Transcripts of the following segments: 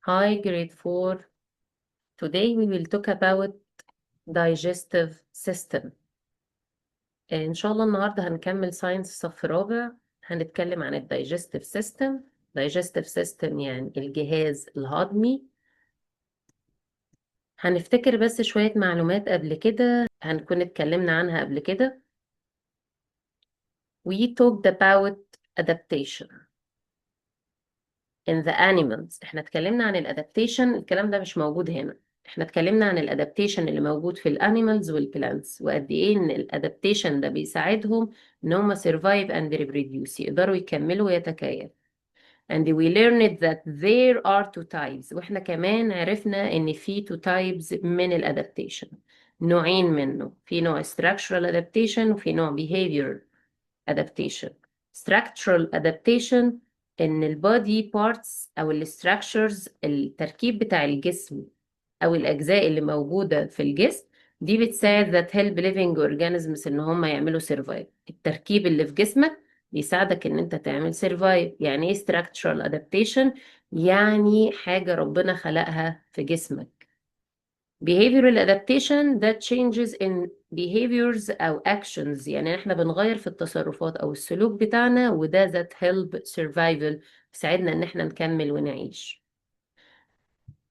Hi, grade 4. Today we will talk about digestive system. إن شاء الله النهاردة هنكمل science صف رابع. هنتكلم عن ال digestive system. Digestive system يعني الجهاز الهضمي. هنفتكر بس شوية معلومات قبل كده هنكون اتكلمنا عنها قبل كده. We talked about adaptation in the animals. احنا اتكلمنا عن ال adaptation، الكلام ده مش موجود هنا. احنا اتكلمنا عن ال adaptation اللي موجود في ال animals وال plants، وقد ايه ان ال adaptation ده بيساعدهم ان هم survive and reproduce، يقدروا يكملوا ويتكيفوا. And we learned that there are two types، واحنا كمان عرفنا ان في two types من ال adaptation، نوعين منه، في نوع structural adaptation وفي نوع behavior adaptation. Structural adaptation ان ال body parts او ال structures، التركيب بتاع الجسم او الاجزاء اللي موجوده في الجسم دي بتساعد that help living organisms ان هم يعملوا survive. التركيب اللي في جسمك بيساعدك ان انت تعمل survive. يعني ايه structural adaptation؟ يعني حاجة ربنا خلقها في جسمك. Behavioral adaptation that changes in behaviors أو actions، يعني احنا بنغير في التصرفات أو السلوك بتاعنا، وده that help survival، بيساعدنا إن احنا نكمل ونعيش.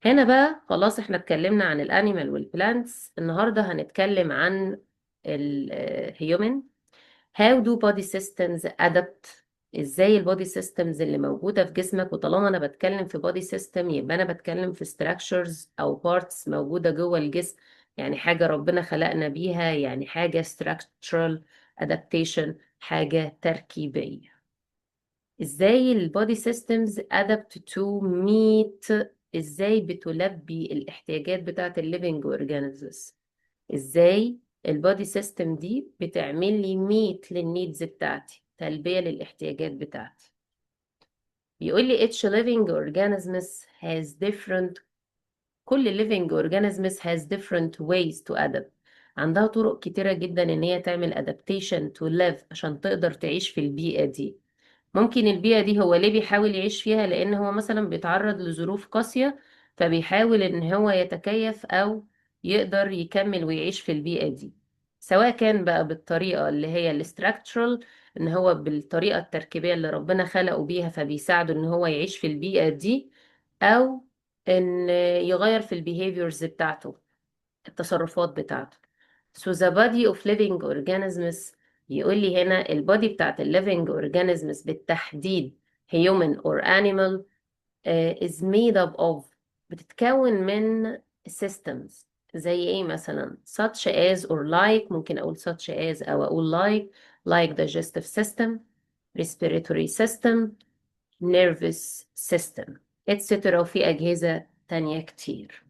هنا بقى خلاص احنا اتكلمنا عن ال animal وال plants، النهارده هنتكلم عن ال human. How do body systems adapt؟ ازاي ال body systems اللي موجودة في جسمك، وطالما انا بتكلم في body system يبقى انا بتكلم في structures او parts موجودة جوه الجسم، يعني حاجة ربنا خلقنا بيها، يعني حاجة structural adaptation، حاجة تركيبية. ازاي ال body systems adapt to meet، ازاي بتلبي الاحتياجات بتاعة ال living organisms، ازاي ال body system دي بتعمل لي meet لل needs بتاعتي، تلبية للاحتياجات بتاعتي. بيقول لي each living organisms has different، كل living organisms has different ways to adapt، عندها طرق كتيرة جدا ان هي تعمل adaptation to live، عشان تقدر تعيش في البيئة دي. ممكن البيئة دي هو ليه بيحاول يعيش فيها؟ لان هو مثلا بيتعرض لظروف قاسية، فبيحاول ان هو يتكيف او يقدر يكمل ويعيش في البيئة دي، سواء كان بقى بالطريقة اللي هي ال structural، ان هو بالطريقة التركيبية اللي ربنا خلقه بيها فبيساعده ان هو يعيش في البيئة دي، او ان يغير في ال behaviors بتاعته، التصرفات بتاعته. So the body of living organisms، يقول لي هنا ال body بتاعت ال living organisms بالتحديد human or animal is made up of، بتتكون من systems زي ايه مثلا؟ Such as or like، ممكن اقول such as او اقول like digestive system, respiratory system, nervous system, etc. وفي أجهزة تانية كتير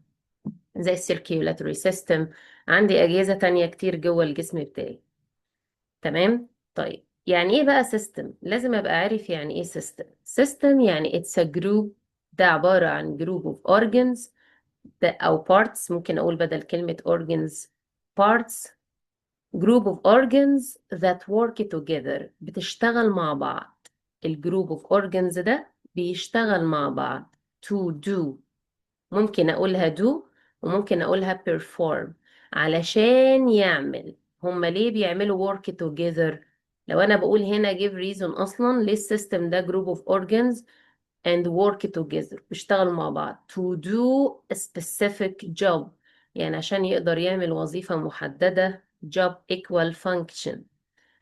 زي circulatory system، عندي أجهزة تانية كتير جوه الجسم بتاعي. تمام؟ طيب، يعني ايه بقى system؟ لازم ابقى عارف يعني ايه system. System يعني it's a group، ده عبارة عن group of organs ده او parts، ممكن اقول بدل كلمة organs parts، group of organs that work together، بتشتغل مع بعض. ال group of organs ده بيشتغل مع بعض to do، ممكن اقولها do وممكن اقولها perform، علشان يعمل. هما ليه بيعملوا work together؟ لو انا بقول هنا give reason اصلا ليه ال system ده group of organs and work together، بيشتغلوا مع بعض to do a specific job، يعني عشان يقدر يعمل وظيفة محددة. Job equal function،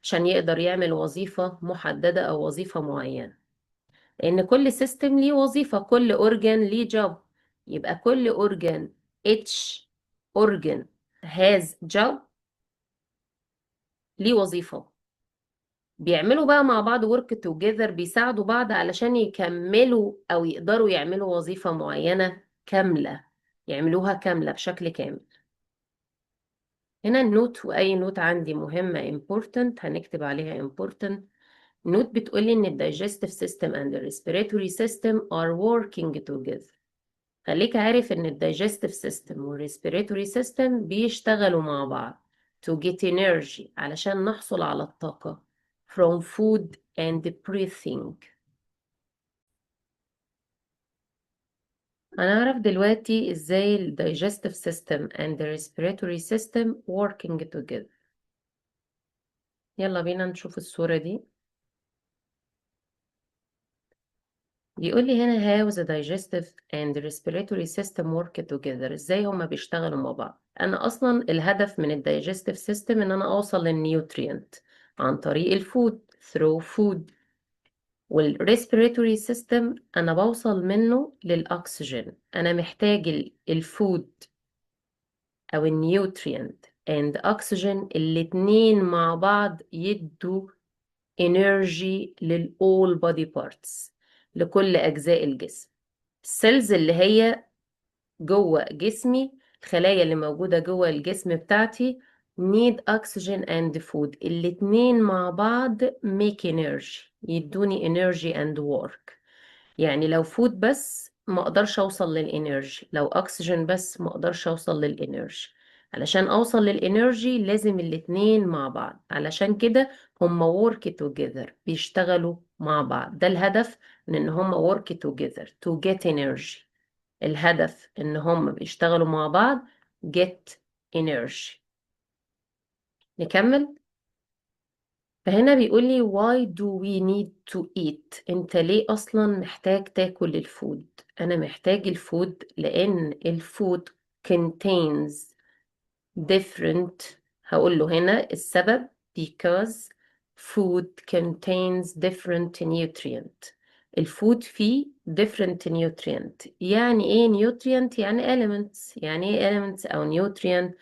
عشان يقدر يعمل وظيفة محددة أو وظيفة معينة، لأن كل system ليه وظيفة، كل organ ليه job، يبقى كل organ، each organ has job، ليه وظيفة. بيعملوا بقى مع بعض work together، بيساعدوا بعض علشان يكملوا أو يقدروا يعملوا وظيفة معينة كاملة، يعملوها كاملة بشكل كامل. هنا ال note، وأي note عندي مهمة important هنكتب عليها important. Note بتقولي إن ال digestive system and the respiratory system are working together. خليك عارف إن ال digestive system وال respiratory system بيشتغلوا مع بعض to get energy، علشان نحصل على الطاقة from food and breathing. هنعرف دلوقتي ازاي ال digestive system and the respiratory system working together. يلا بينا نشوف الصورة دي. بيقول لي هنا how the digestive and the respiratory system work together، ازاي هما بيشتغلوا مع بعض. انا اصلا الهدف من ال digestive system ان انا اوصل لل nutrient عن طريق ال food، through food. وال respiratory system انا بوصل منه للاكسجين. انا محتاج ال food او ال nutrient and oxygen، الاتنين مع بعض يدوا energy لل all body parts، لكل اجزاء الجسم. ال cells اللي هي جوه جسمي، الخلايا اللي موجودة جوه الجسم بتاعتي need oxygen and food، الاتنين مع بعض make energy، يدوني energy and work. يعني لو food بس ما اقدرش اوصل لل energy، لو اكسجين بس ما اقدرش اوصل لل energy. علشان اوصل لل energy لازم الاتنين مع بعض، علشان كده هما work together، بيشتغلوا مع بعض. ده الهدف من ان هما work together to get energy. الهدف ان هما بيشتغلوا مع بعض get energy. نكمل. فهنا بيقول لي why do we need to eat؟ انت ليه اصلا محتاج تاكل ال food؟ انا محتاج ال food لان ال food contains different، هقول له هنا السبب because food contains different nutrient. ال food فيه different nutrient. يعني ايه nutrient؟ يعني elements. يعني ايه elements او nutrient؟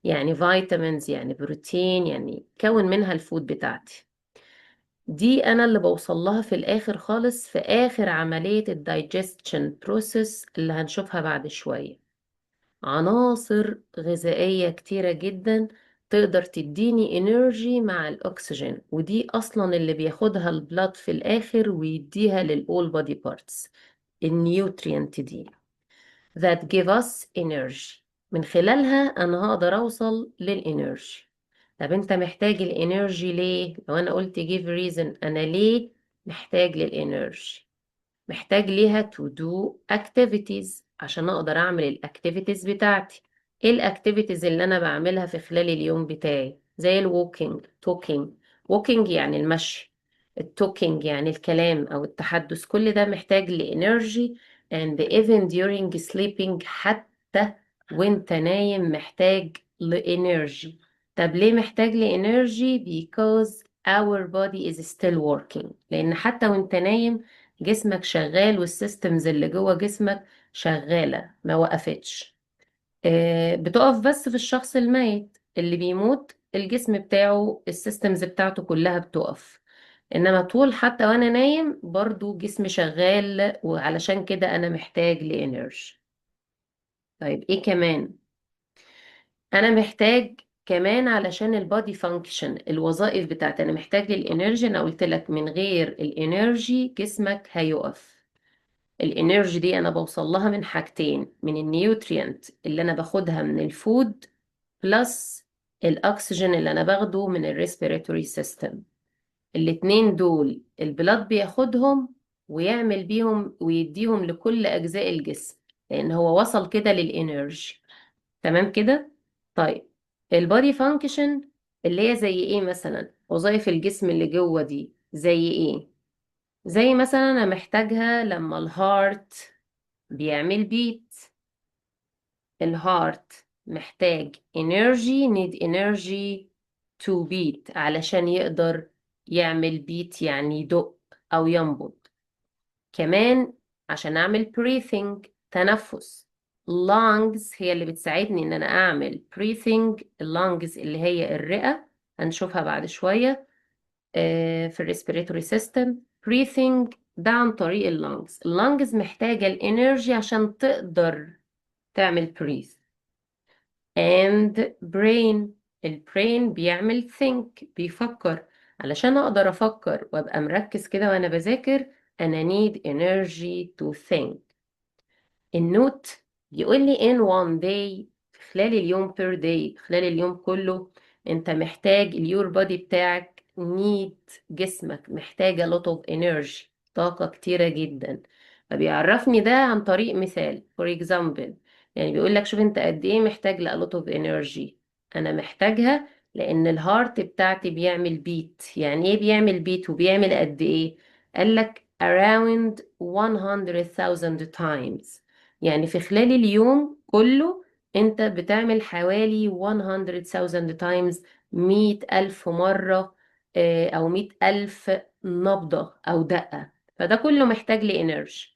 يعني vitamins، يعني بروتين، يعني كون منها ال food بتاعتي دي انا اللي بوصل لها في الاخر خالص، في اخر عملية ال digestion process اللي هنشوفها بعد شوية. عناصر غذائية كتيرة جدا تقدر تديني energy مع الاكسجين، ودي اصلا اللي بياخدها ال blood في الاخر ويديها لل all body parts، ال nutrient دي that give us energy، من خلالها انا هقدر اوصل لل energy. طب انت محتاج ال energy ليه؟ لو انا قلت give reason، انا ليه محتاج لل energy؟ محتاج ليها to do activities، عشان اقدر اعمل ال activities بتاعتي. ايه ال activities اللي انا بعملها في خلال اليوم بتاعي؟ زي ال walking، talking. walking يعني المشي، ال talking يعني الكلام او التحدث، كل ده محتاج ل energy. and even during sleeping، حتى وانت نايم محتاج ل energy. طب ليه محتاج ل energy؟ because our body is still working، لان حتى وانت نايم جسمك شغال، وال systems اللي جوه جسمك شغالة ما وقفتش. بتقف بس في الشخص الميت اللي بيموت، الجسم بتاعه ال systems بتاعته كلها بتقف، انما طول حتى وانا نايم برضو جسمي شغال، وعلشان كده انا محتاج ل energy. طيب ايه كمان؟ انا محتاج كمان علشان ال body function، الوظائف بتاعتي. انا محتاج لل energy، انا قلت لك من غير ال energy جسمك هيقف. ال energy دي انا بوصل لها من حاجتين، من ال nutrient اللي انا باخدها من ال food plus الاكسجين اللي انا باخده من ال respiratory system. الاتنين دول ال blood بياخدهم ويعمل بيهم ويديهم لكل اجزاء الجسم، لان هو وصل كده لل energy. تمام كده؟ طيب ال body function اللي هي زي ايه مثلا؟ وظائف الجسم اللي جوه دي زي ايه؟ زي مثلا انا محتاجها لما ال heart بيعمل beat. ال heart محتاج energy، need energy to beat، علشان يقدر يعمل beat، يعني يدق أو ينبض. كمان عشان أعمل breathing، تنفس. lungs هي اللي بتساعدني إن أنا أعمل breathing. lungs اللي هي الرئة، هنشوفها بعد شوية في ال respiratory system. breathing ده عن طريق ال lungs. ال lungs محتاجة ال energy عشان تقدر تعمل breathe. and brain، ال brain بيعمل think، بيفكر. علشان اقدر افكر وابقى مركز كده وانا بذاكر، انا need energy to think. ال note بيقول لي in one day، خلال اليوم، per day، خلال اليوم كله انت محتاج ال your body بتاعك need، جسمك محتاج a lot of energy، طاقة كتيرة جدا. فبيعرفني ده عن طريق مثال، for example. يعني بيقول لك شوف انت قد ايه محتاج ل a lot of energy. انا محتاجها لان ال heart بتاعتي بيعمل beat. يعني ايه بيعمل beat وبيعمل قد ايه؟ قال لك around 100,000 times. يعني في خلال اليوم كله انت بتعمل حوالي 100,000 times، 100,000 مرة، او 100,000 نبضة او دقة. فده كله محتاج ل energy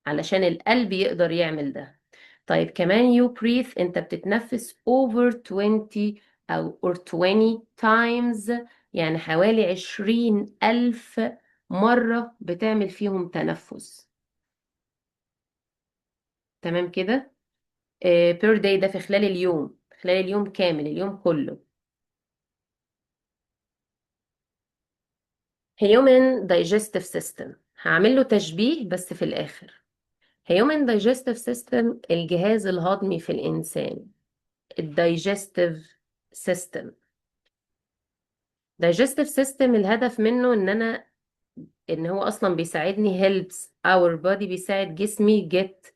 علشان القلب يقدر يعمل ده. طيب كمان you breathe، انت بتتنفس over 20 او or 20 times، يعني حوالي 20,000 مرة بتعمل فيهم تنفس. تمام كده؟ Per day، ده في خلال اليوم، خلال اليوم كامل، اليوم كله. Human digestive system هعمل له تشبيه بس في الآخر. Human digestive system، الجهاز الهضمي في الإنسان، digestive system. Digestive system الهدف منه إن هو أصلا بيساعدني، helps our body، بيساعد جسمي get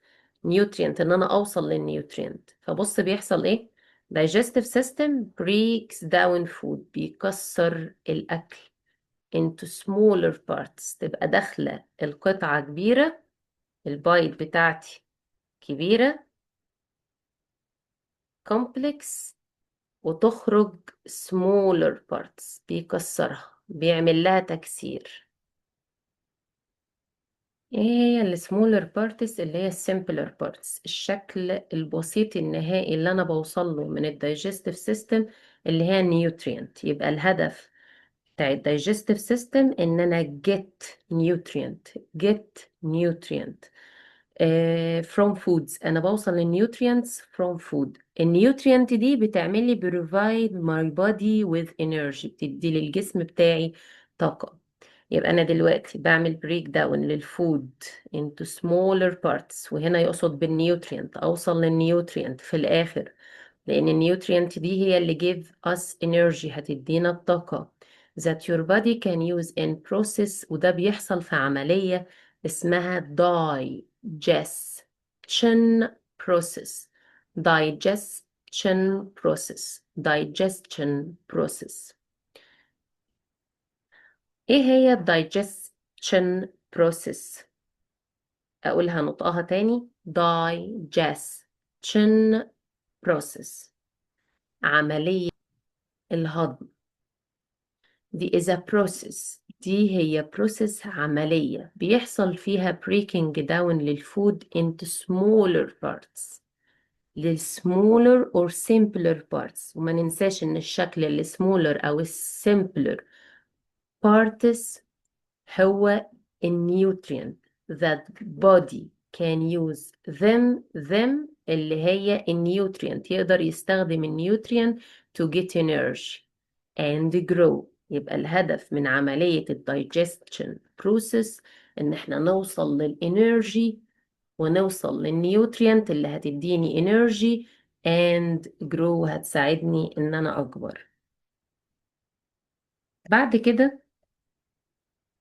nutrient، إن أنا أوصل لل nutrient. فبص بيحصل إيه؟ Digestive system breaks down food، بيكسر الأكل into smaller parts، تبقى داخلة القطعة كبيرة، ال bite بتاعتي كبيرة complex، وتخرج smaller parts، بيكسرها، بيعمل لها تكسير. ايه هي ال smaller parts؟ اللي هي simpler parts، الشكل البسيط النهائي اللي انا بوصل له من ال digestive system اللي هي nutrient. يبقى الهدف بتاع ال digestive system ان انا get nutrient، get nutrient from foods. انا بوصل لل nutrients from food. ال nutrient دي بتعمل لي provide my body with energy، بتدي للجسم بتاعي طاقة. يبقى أنا دلوقتي بعمل break down لل food into smaller parts، وهنا يقصد بال nutrient، أوصل لل nutrient في الآخر، لأن ال nutrient دي هي اللي give us energy، هتدينا الطاقة that your body can use in process. وده بيحصل في عملية اسمها digestion process. Digestion process. Digestion process. ايه هي digestion process؟ اقولها نطقها تاني، digestion process، عملية الهضم. دي is a process، دي هي process، عملية بيحصل فيها breaking down لل food into smaller parts، لل smaller or simpler parts. وما ننساش ان الشكل ال smaller او ال simpler parts هو ال nutrient that body can use them، them اللي هي ال nutrient، يقدر يستخدم ال nutrient to get energy and grow. يبقى الهدف من عملية ال digestion process إن إحنا نوصل لل energy ونوصل لل nutrient اللي هتديني energy and grow، هتساعدني إن أنا أكبر. بعد كده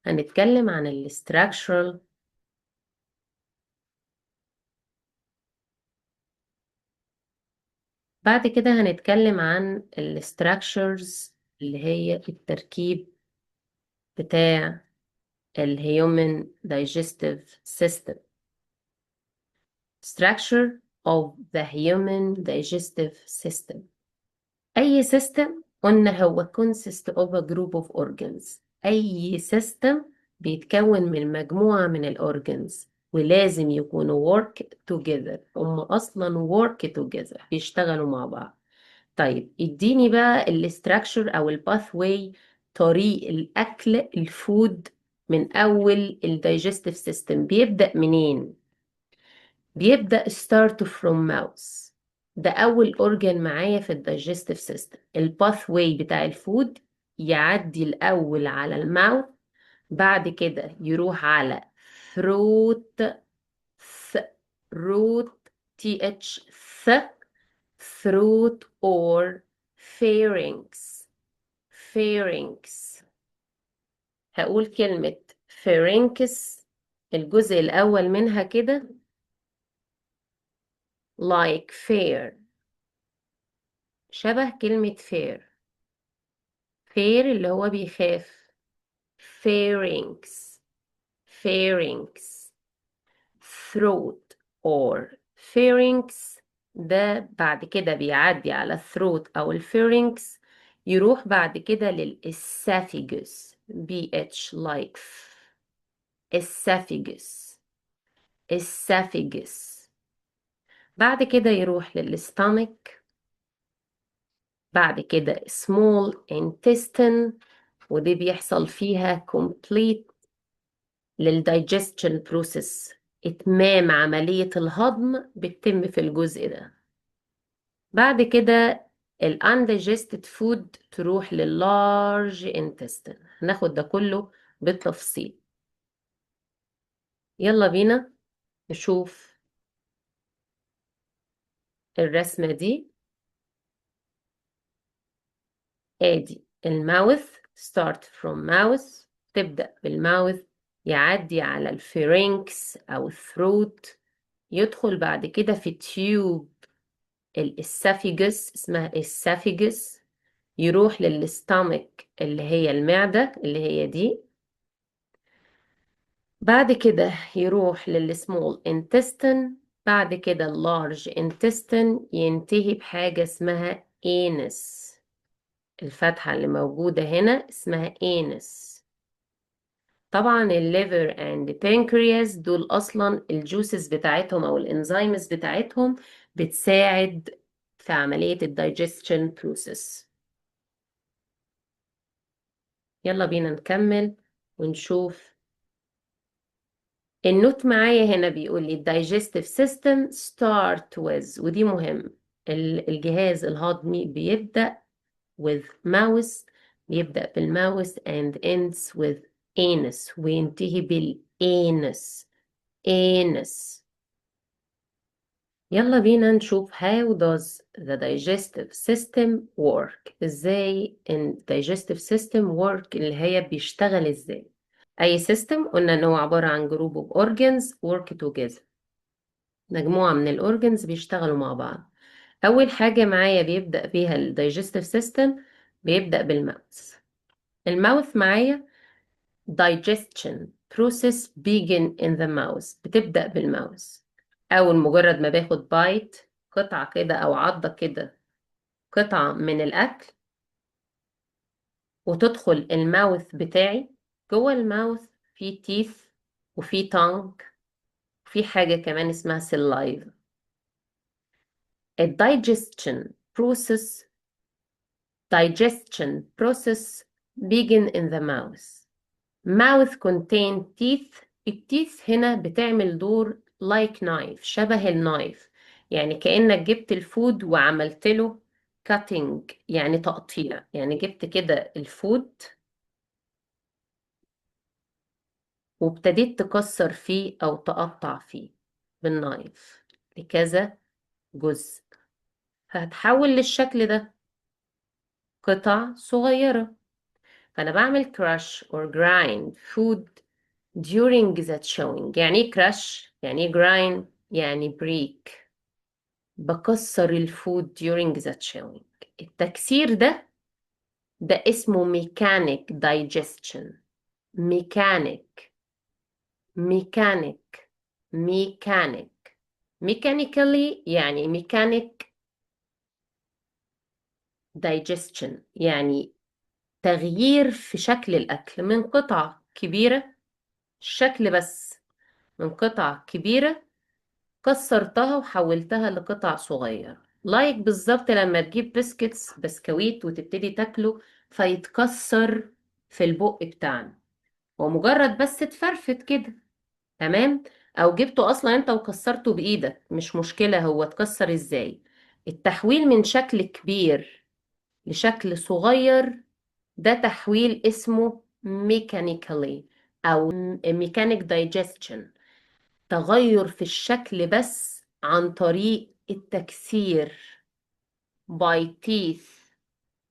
هنتكلم عن ال structural. بعد كده هنتكلم عن ال structures اللي هي التركيب بتاع ال human digestive system. Structure of the human digestive system. أي system قلنا هو consist of a group of organs. أي system بيتكون من مجموعة من ال organs، ولازم يكونوا work together. هم أصلا work together، بيشتغلوا مع بعض. طيب اديني بقى ال structure أو ال pathway، طريق الأكل، ال food، من أول ال digestive system بيبدأ منين؟ بيبدأ start from mouth. ده أول organ معايا في ال digestive system. ال pathway بتاع ال food يعدي الأول على ال mouth، بعد كده يروح على throat، throat T H th، throat or pharynx، pharynx. هقول كلمة pharynx الجزء الأول منها كده like fear، شبه كلمة fear. fear اللي هو بيخاف. pharynx، pharynx، throat or pharynx. ده بعد كده بيعدي على throat أو ال pharynx، يروح بعد كده لل esophagus، BH like esophagus، esophagus. بعد كده يروح لل stomach، بعد كده small intestine، ودي بيحصل فيها complete لل digestion process، إتمام عملية الهضم بتتم في الجزء ده. بعد كده ال undigested food تروح لل large intestine. هناخد ده كله بالتفصيل. يلا بينا نشوف الرسمة دي. ادي ال mouth، start from mouth، تبدأ بال mouth، يعدي على ال pharynx أو ال throat، يدخل بعد كده في tube ال esophagus، اسمها esophagus، يروح لل stomach اللي هي المعدة اللي هي دي، بعد كده يروح لل small intestine، بعد كده ال large intestine، ينتهي بحاجة اسمها anus. الفتحة اللي موجودة هنا اسمها anus. طبعا ال liver and pancreas دول اصلا ال juices بتاعتهم او ال enzymes بتاعتهم بتساعد في عملية ال digestion process. يلا بينا نكمل ونشوف ال note معايا هنا. بيقول لي digestive system start with، ودي مهم، الجهاز الهضمي بيبدأ with mouth، بيبدأ بال mouth and ends with anus، وينتهي بال anus، anus. يلا بينا نشوف how does the digestive system work، ازاي ال digestive system work اللي هي بيشتغل ازاي. اي system قلنا ان هو عبارة عن group of organs work together، مجموعة من ال organs بيشتغلوا مع بعض. اول حاجة معايا بيبدأ بيها ال digestive system، بيبدأ بال mouth. ال mouth معايا digestion process begin in the mouth، بتبدأ بال mouth. أول مجرد ما باخد bite، قطعة كده أو عضة كده، قطعة من الأكل وتدخل ال mouth بتاعي. جوه ال mouth في teeth وفي tongue، وفي حاجة كمان اسمها saliva. ال digestion process، digestion process begin in the mouth. mouth contain teeth. ال teeth هنا بتعمل دور like knife، شبه ال knife، يعني كأنك جبت ال food وعملت له cutting، يعني تقطيع، يعني جبت كده ال food وابتديت تكسر فيه أو تقطع فيه بال knife لكذا جزء، فهتحول للشكل ده قطع صغيرة. فأنا بعمل crush or grind food during the chewing. يعني ايه crush؟ يعني ايه grind؟ يعني break، بكسر ال food during the chewing. التكسير ده اسمه mechanic digestion. mechanic، mechanic، mechanic، mechanically يعني mechanic digestion، يعني تغيير في شكل الأكل من قطعة كبيرة، الشكل بس، من قطعة كبيرة كسرتها وحولتها لقطع صغيرة. like بالظبط لما تجيب biscuits، بسكويت، وتبتدي تاكله فيتكسر في البق بتاعنا، ومجرد بس تفرفت كده، تمام؟ او جبته اصلا انت وكسرته بايدك، مش مشكلة هو اتكسر ازاي. التحويل من شكل كبير لشكل صغير ده تحويل اسمه mechanically او mechanic digestion، تغير في الشكل بس عن طريق التكسير by teeth.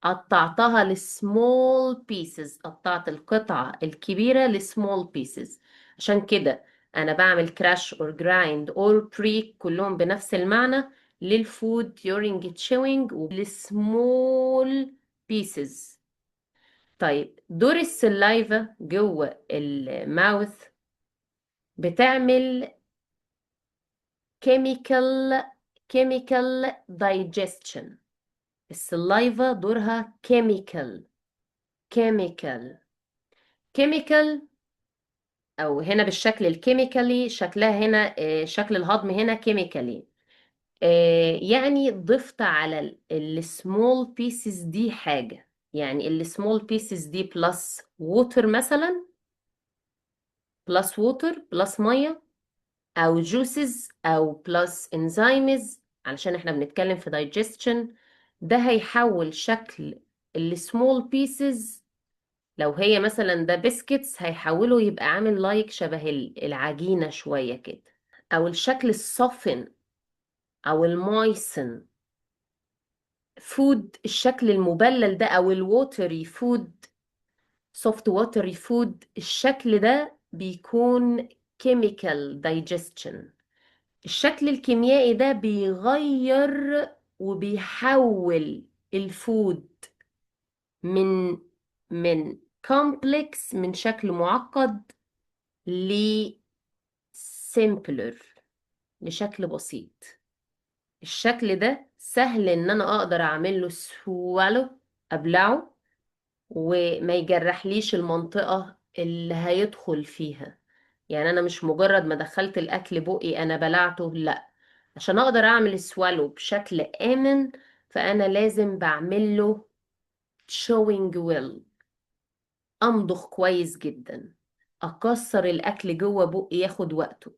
قطعتها ل small pieces، قطعت القطعة الكبيرة ل small pieces. عشان كده انا بعمل crush or grind or break، كلهم بنفس المعنى، لل food during chewing ول small pieces. طيب دور ال saliva جوه ال mouth بتعمل chemical digestion. ال saliva دورها chemical chemical، او هنا بالشكل ال chemically، شكلها هنا شكل الهضم هنا chemically، يعني ضفت على ال small pieces دي حاجة، يعني ال small pieces دي plus water مثلا، plus water plus مية، او juices او plus enzymes، علشان احنا بنتكلم في digestion. ده هيحول شكل ال small pieces، لو هي مثلا ده biscuits هيحوله يبقى عامل like شبه العجينة شوية كده، او الشكل ال soften او ال moisten food، الشكل المبلل ده، او ال watery food، soft watery food، الشكل ده بيكون chemical digestion. الشكل الكيميائي ده بيغير وبيحول ال food من complex، من شكل معقد، ل simpler، لشكل بسيط. الشكل ده سهل ان انا اقدر اعمل له swallow، ابلعه، وما يجرحليش المنطقة اللي هيدخل فيها. يعني انا مش مجرد ما دخلت الاكل بقي انا بلعته، لا، عشان اقدر اعمل swallow بشكل امن فانا لازم بعمل له chewing well، امضغ كويس جدا، اكسر الاكل جوه بقي ياخد وقته.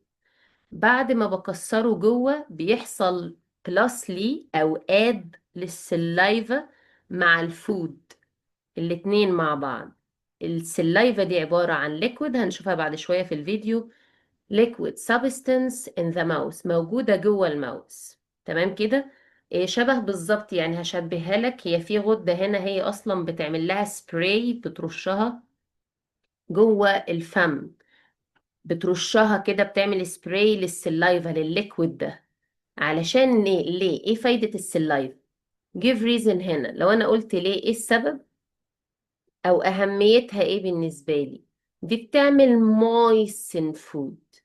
بعد ما بكسره جوه بيحصل plus لي او add لل saliva مع ال food، الاتنين مع بعض. ال saliva دي عبارة عن liquid، هنشوفها بعد شوية في الفيديو، liquid substance in the mouth، موجودة جوه ال mouth. تمام كده؟ إيه شبه بالظبط، يعني هشبهها لك، هي في غدة هنا هي أصلا بتعمل لها سبراي، بترشها جوه الفم، بترشها كده، بتعمل spray لل saliva لل liquid ده. علشان ليه؟ ايه فايدة ال saliva؟ give reason هنا، لو انا قلت ليه، ايه السبب او اهميتها ايه بالنسبة لي؟ دي بتعمل moisten food.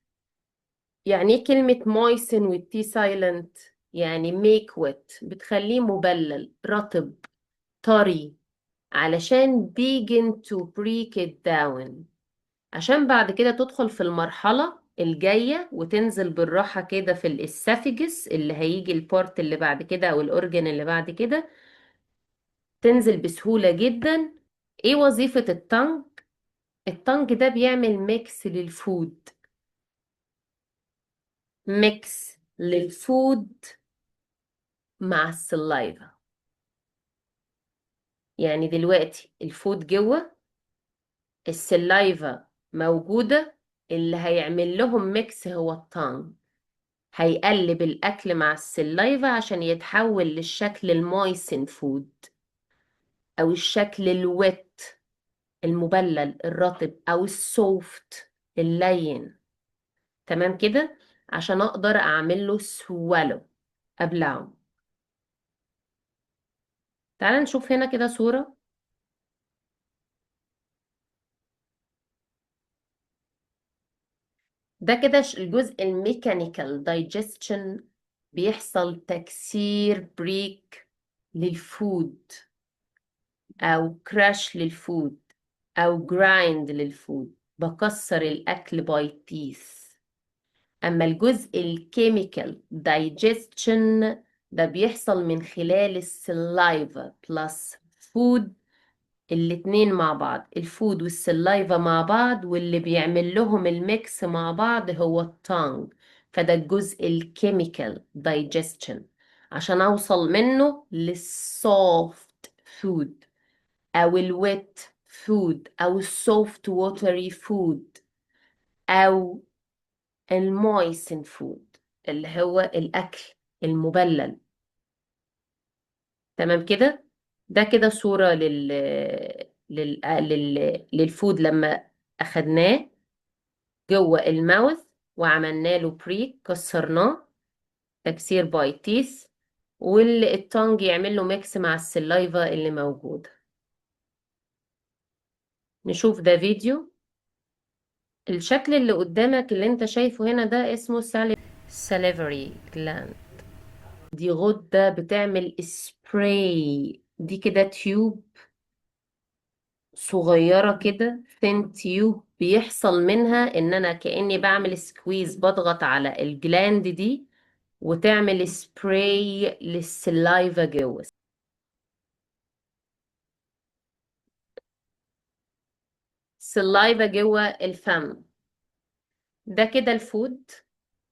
يعني ايه كلمة moisten وال T silent؟ يعني make wet، بتخليه مبلل، رطب، طري، علشان begin to break it down، عشان بعد كده تدخل في المرحلة الجاية وتنزل بالراحة كده في ال esophagus اللي هيجي ال part اللي بعد كده أو ال organ اللي بعد كده، تنزل بسهولة جدا. ايه وظيفة ال tongue؟ ال tongue ده بيعمل mix لل food، mix لل food مع ال saliva. يعني دلوقتي ال food جوه، ال saliva موجودة، اللي هيعمل لهم mix هو ال tongue، هيقلب الأكل مع ال saliva عشان يتحول للشكل ال moisten food أو الشكل ال wet المبلل الرطب أو ال soft اللين. تمام كده؟ عشان أقدر أعمل له swallow، أبلعه. تعال نشوف هنا كده صورة. ده كده الجزء ال mechanical digestion، بيحصل تكسير break لل food أو crush لل food أو grind لل food، بكسر الأكل by teeth. أما الجزء ال chemical digestion ده بيحصل من خلال ال saliva plus food، الاتنين مع بعض، ال food وال saliva مع بعض، واللي بيعمل لهم ال mix مع بعض هو ال tongue. فده الجزء ال chemical digestion عشان اوصل منه لل soft food او ال wet food او ال soft watery food او ال moisten food اللي هو الاكل المبلل. تمام كده؟ ده كده صورة لل food لما أخدناه جوه ال mouth. وعملنا له break، كسرناه تكسير by teeth، وال tongue يعمل له mix مع ال saliva اللي موجودة. نشوف ده فيديو. الشكل اللي قدامك اللي انت شايفه هنا ده اسمه salivary gland. دي غدة بتعمل سبراي، دي كده tube صغيرة كده، thin tube، بيحصل منها ان انا كأني بعمل squeeze، بضغط على ال gland دي وتعمل spray لل saliva جوه. ال saliva جوه الفم. ده كده ال food،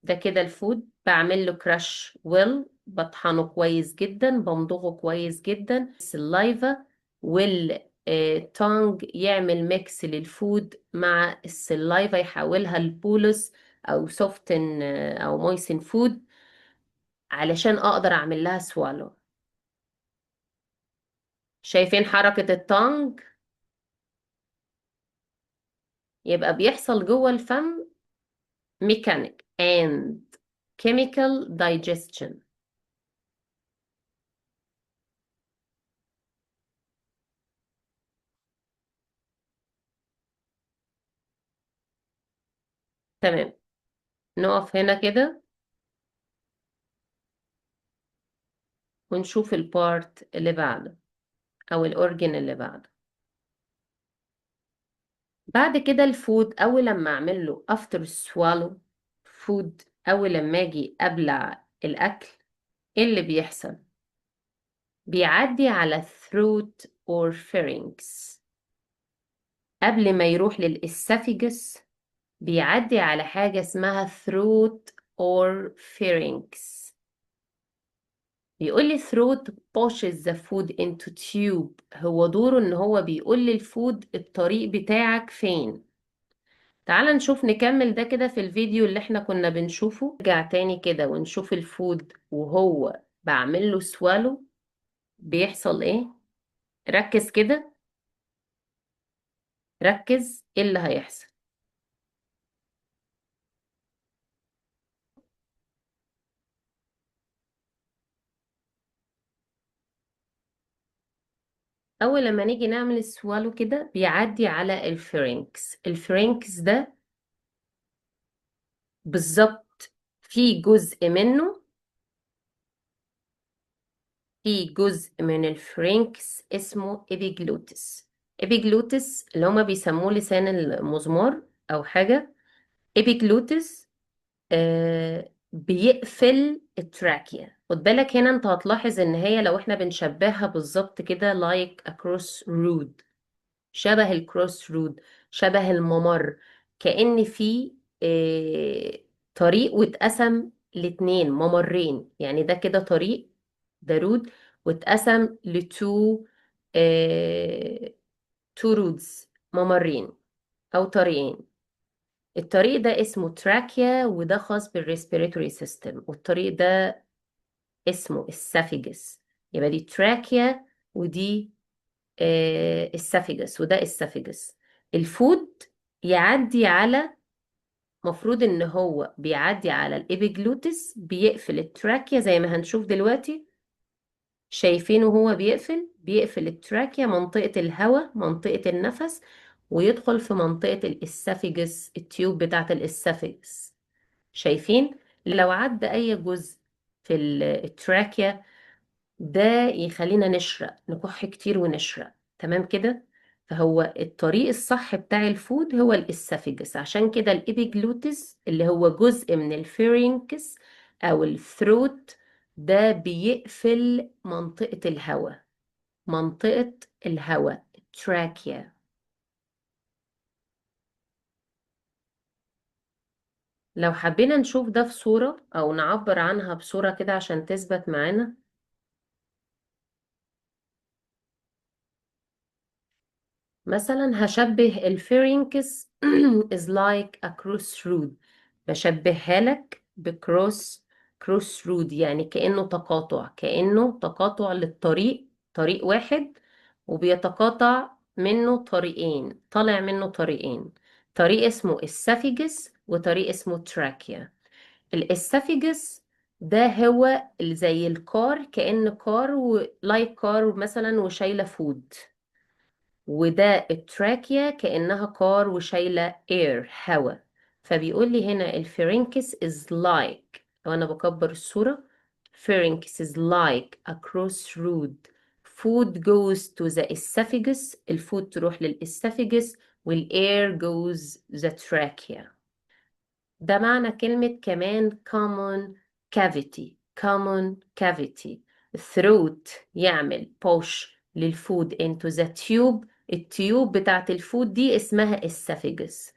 ده كده ال food بعمل له crush well، بطحنه كويس جدا، بمضغه كويس جدا. ال saliva وال tongue يعمل mix لل food مع ال saliva، يحولها ل bolus او soften او moisten food علشان اقدر اعمل لها swallow. شايفين حركة ال tongue؟ يبقى بيحصل جوه الفم mechanic and chemical digestion. تمام، نقف هنا كده ونشوف ال part اللي بعده او ال organ اللي بعده. بعد كده ال food اول لما اعمل له after swallow food، اول لما اجي ابلع الاكل ايه اللي بيحصل؟ بيعدي على throat or pharynx قبل ما يروح لل esophagus، بيعدي على حاجة اسمها throat or pharynx. بيقول لي throat pushes the food into tube. هو دوره ان هو بيقول لل food الطريق بتاعك فين. تعال نشوف، نكمل ده كده في الفيديو اللي احنا كنا بنشوفه. نرجع تاني كده ونشوف ال food وهو بعمل له swallow بيحصل ايه. ركز كده، ركز ايه اللي هيحصل. اول لما نيجي نعمل ال swallow كده بيعدي على ال pharynx. ال pharynx ده بالظبط في جزء منه، في جزء من ال pharynx اسمه epiglottis. epiglottis اللي هما بيسموه لسان المزمار او حاجة. epiglottis بيقفل ال trachea. خد بالك هنا انت هتلاحظ ان هي لو احنا بنشبهها بالظبط كده like a cross road، شبه ال cross road، شبه الممر، كأن في طريق واتقسم لاتنين، ممرين. يعني ده كده طريق، ده road واتقسم ل two، two roads، ممرين او طريقين. الطريق ده اسمه trachea وده خاص بال respiratory system، والطريق ده اسمه esophagus. يبقى دي trachea ودي esophagus وده esophagus. ال food يعدي على، مفروض ان هو بيعدي على ال epiglottis، بيقفل ال trachea زي ما هنشوف دلوقتي. شايفينه هو بيقفل ال trachea، منطقة الهواء، منطقة النفس، ويدخل في منطقة ال esophagus، ال tube بتاعة ال esophagus. شايفين؟ لو عدى أي جزء في ال trachea ده يخلينا نشرق، نكح كتير ونشرق. تمام كده؟ فهو الطريق الصح بتاع ال food هو ال esophagus. عشان كده ال epiglottis اللي هو جزء من ال pharynx أو ال throat ده بيقفل منطقة الهواء، منطقة الهواء، trachea. لو حبينا نشوف ده في صورة أو نعبر عنها بصورة كده عشان تثبت معانا، مثلا هشبه ال pharynx is like a crossroad، بشبهها لك ب crossroad، يعني كأنه تقاطع، كأنه تقاطع للطريق، طريق واحد وبيتقاطع منه طريقين، طالع منه طريقين، طريق اسمه esophagus وطريق اسمه trachea. ال esophagus ده هو اللي زي ال car، كأن car و like car مثلا وشايلة food، وده ال trachea كأنها car وشايلة air، هواء. فبيقول لي هنا ال pharynx is like، لو أنا بكبر الصورة، pharynx is like a crossroad، food goes to the esophagus، ال food تروح لل esophagus، وال air goes the trachea. ده معنى كلمة كمان common cavity. common cavity، throat يعمل push لل food into the tube، ال tube بتاعت ال food دي اسمها esophagus.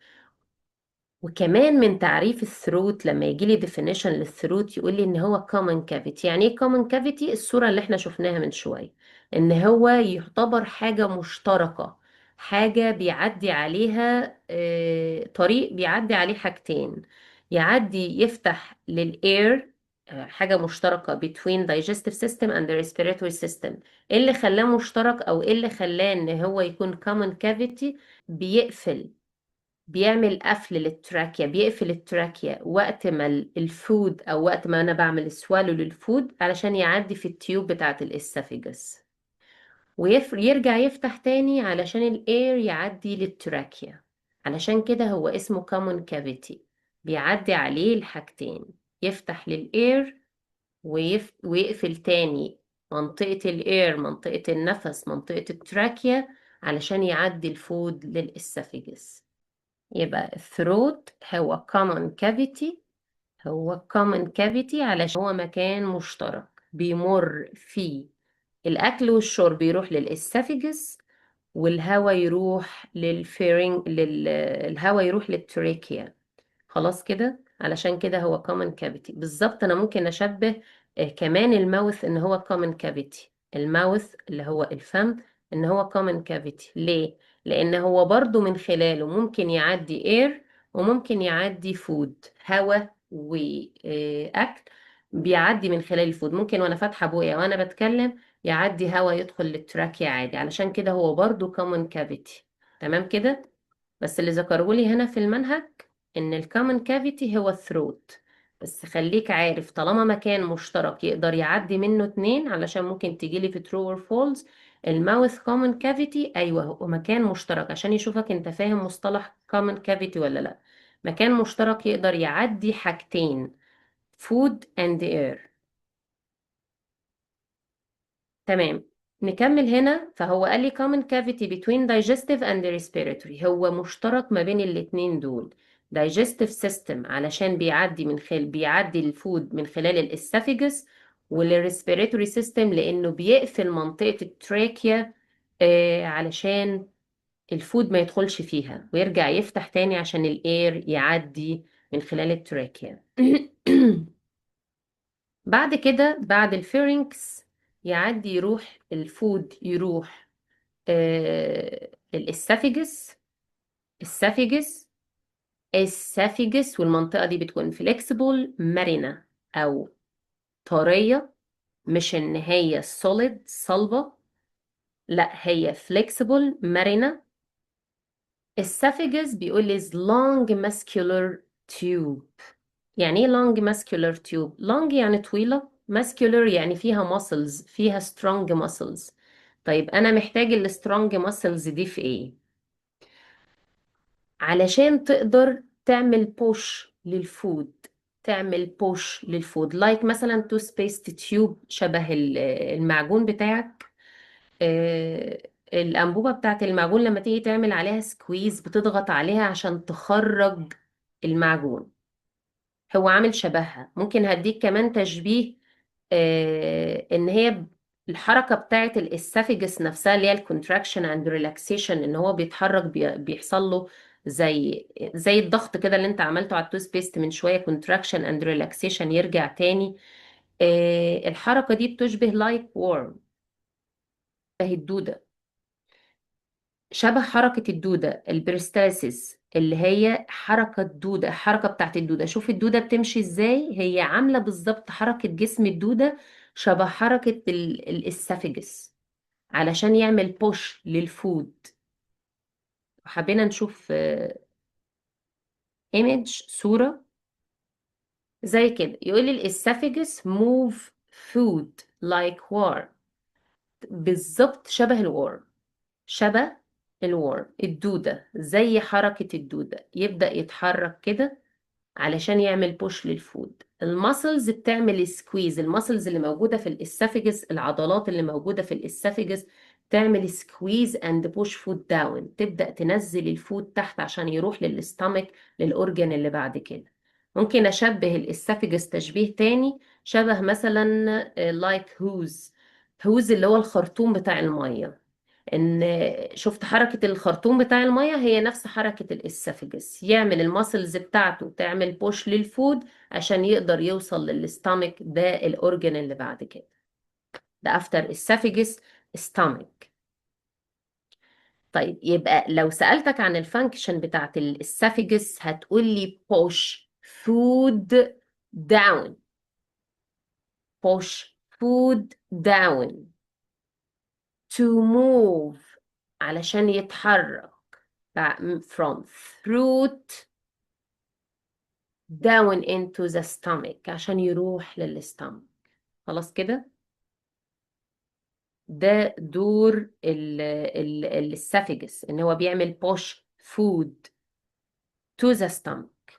وكمان من تعريف ال throat، لما يجي لي definition لل throat يقول لي ان هو common cavity. يعني ايه common cavity؟ الصورة اللي احنا شفناها من شوية، ان هو يعتبر حاجة مشتركة، حاجة بيعدي عليها طريق بيعدي عليه حاجتين، يعدي يفتح لل air، حاجة مشتركة between digestive system and the respiratory system. ايه اللي خلاه مشترك او ايه اللي خلاه ان هو يكون common cavity؟ بيقفل، بيعمل قفل لل trachea، بيقفل ال trachea وقت ما ال food او وقت ما انا بعمل swallow لل food علشان يعدي في ال tube بتاعت ال esophagus، ويرجع يفتح تاني علشان ال air يعدي لل trachea. علشان كده هو اسمه common cavity، بيعدي عليه الحاجتين، يفتح لل air ويقفل تاني منطقة ال air، منطقة النفس، منطقة ال trachea، علشان يعدي ال food لل esophagus. يبقى ال throat هو common cavity، هو common cavity علشان هو مكان مشترك بيمر فيه الأكل والشرب، يروح لل esophagus والهواء يروح لل pharynx الهواء يروح لل trachea. خلاص كده، علشان كده هو common cavity. بالظبط أنا ممكن أشبه كمان ال mouth إن هو common cavity. ال mouth اللي هو الفم إن هو common cavity، ليه؟ لأن هو برضو من خلاله ممكن يعدي air وممكن يعدي food، هواء وأكل بيعدي من خلال ال food. ممكن وأنا فاتحة بوقي وأنا بتكلم يعدي هواء يدخل لل trachea عادي، علشان كده هو برضو common cavity. تمام كده؟ بس اللي ذكره لي هنا في المنهج ان ال common cavity هو ال throat. بس خليك عارف طالما مكان مشترك يقدر يعدي منه اتنين، علشان ممكن تجيلي في true or false ال mouth common cavity. ايوه هو مكان مشترك، عشان يشوفك انت فاهم مصطلح common cavity ولا لا. مكان مشترك يقدر يعدي حاجتين، food and air. تمام، نكمل هنا. فهو قال لي common cavity between digestive and respiratory، هو مشترك ما بين الاتنين دول. digestive system علشان بيعدي من خلال، بيعدي ال food من خلال ال esophagus، وال respiratory system لانه بيقفل منطقة ال trachea علشان ال food ما يدخلش فيها، ويرجع يفتح تاني عشان ال air يعدي من خلال ال trachea. بعد كده بعد ال pharynx يعدي يروح ال food يروح ال esophagus، esophagus، esophagus، والمنطقة دي بتكون flexible، مرنة أو طرية، مش إن هي solid صلبة، لا هي flexible مرنة. esophagus بيقول لي is long muscular tube. يعني ايه long muscular tube؟ long يعني طويلة، muscular يعني فيها muscles، فيها strong muscles. طيب أنا محتاج ال strong muscles دي في ايه؟ علشان تقدر تعمل push لل food، تعمل push لل food like مثلا toothpaste tube، شبه المعجون بتاعك، الأنبوبة بتاعت المعجون لما تيجي تعمل عليها squeeze، بتضغط عليها عشان تخرج المعجون، هو عامل شبهها. ممكن هديك كمان تشبيه ان هي الحركة بتاعت ال esophagus نفسها اللي هي ال contraction and relaxation، ان هو بيتحرك، بيحصل له زي الضغط كده اللي انت عملته على ال toothpaste من شوية، contraction and relaxation يرجع تاني. الحركة دي بتشبه like worm، شبه الدودة، شبه حركة الدودة، ال peristalsis اللي هي حركة الدودة، الحركة بتاعت الدودة. شوف الدودة بتمشي ازاي، هي عاملة بالظبط حركة جسم الدودة شبه حركة ال esophagus علشان يعمل push لل food. حبينا نشوف image، صورة زي كده. يقول لي ال esophagus move food like worm، بالظبط شبه ال worm، شبه ال worm الدودة، زي حركة الدودة، يبدأ يتحرك كده علشان يعمل push لل food. ال muscles بتعمل squeeze، ال muscles اللي موجودة في ال esophagus، العضلات اللي موجودة في ال esophagus تعمل squeeze and push food down، تبدأ تنزل ال food تحت عشان يروح لل stomach، لل organ اللي بعد كده. ممكن أشبه ال esophagus تشبيه تاني، شبه مثلا like hose، hose اللي هو الخرطوم بتاع المية. ان شفت حركة الخرطوم بتاع المية هي نفس حركة ال esophagus، يعمل ال muscles بتاعته تعمل push لل food عشان يقدر يوصل لل stomach، ده ال organ اللي بعد كده. ده after esophagus stomach. طيب يبقى لو سألتك عن ال function بتاعت ال esophagus هتقولي push food down، push food down to move علشان يتحرك from throat down into the stomach عشان يروح لل stomach. خلاص كده ده دور ال esophagus، ان هو بيعمل push food to the stomach.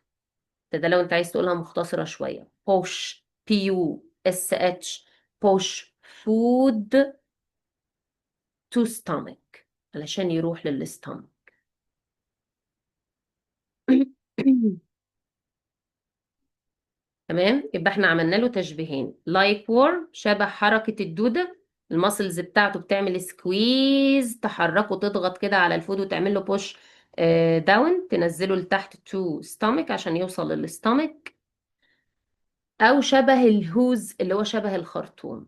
ده لو انت عايز تقولها مختصرة شوية، push P U S H push food to stomach علشان يروح لل stomach. تمام، يبقى احنا عملنا له تشبيهين، like worm شبه حركة الدودة، ال muscles بتاعته بتعمل squeeze تحركه تضغط كده على ال food وتعمل له push down، تنزله لتحت to stomach عشان يوصل لل stomach، او شبه ال hose اللي هو شبه الخرطوم.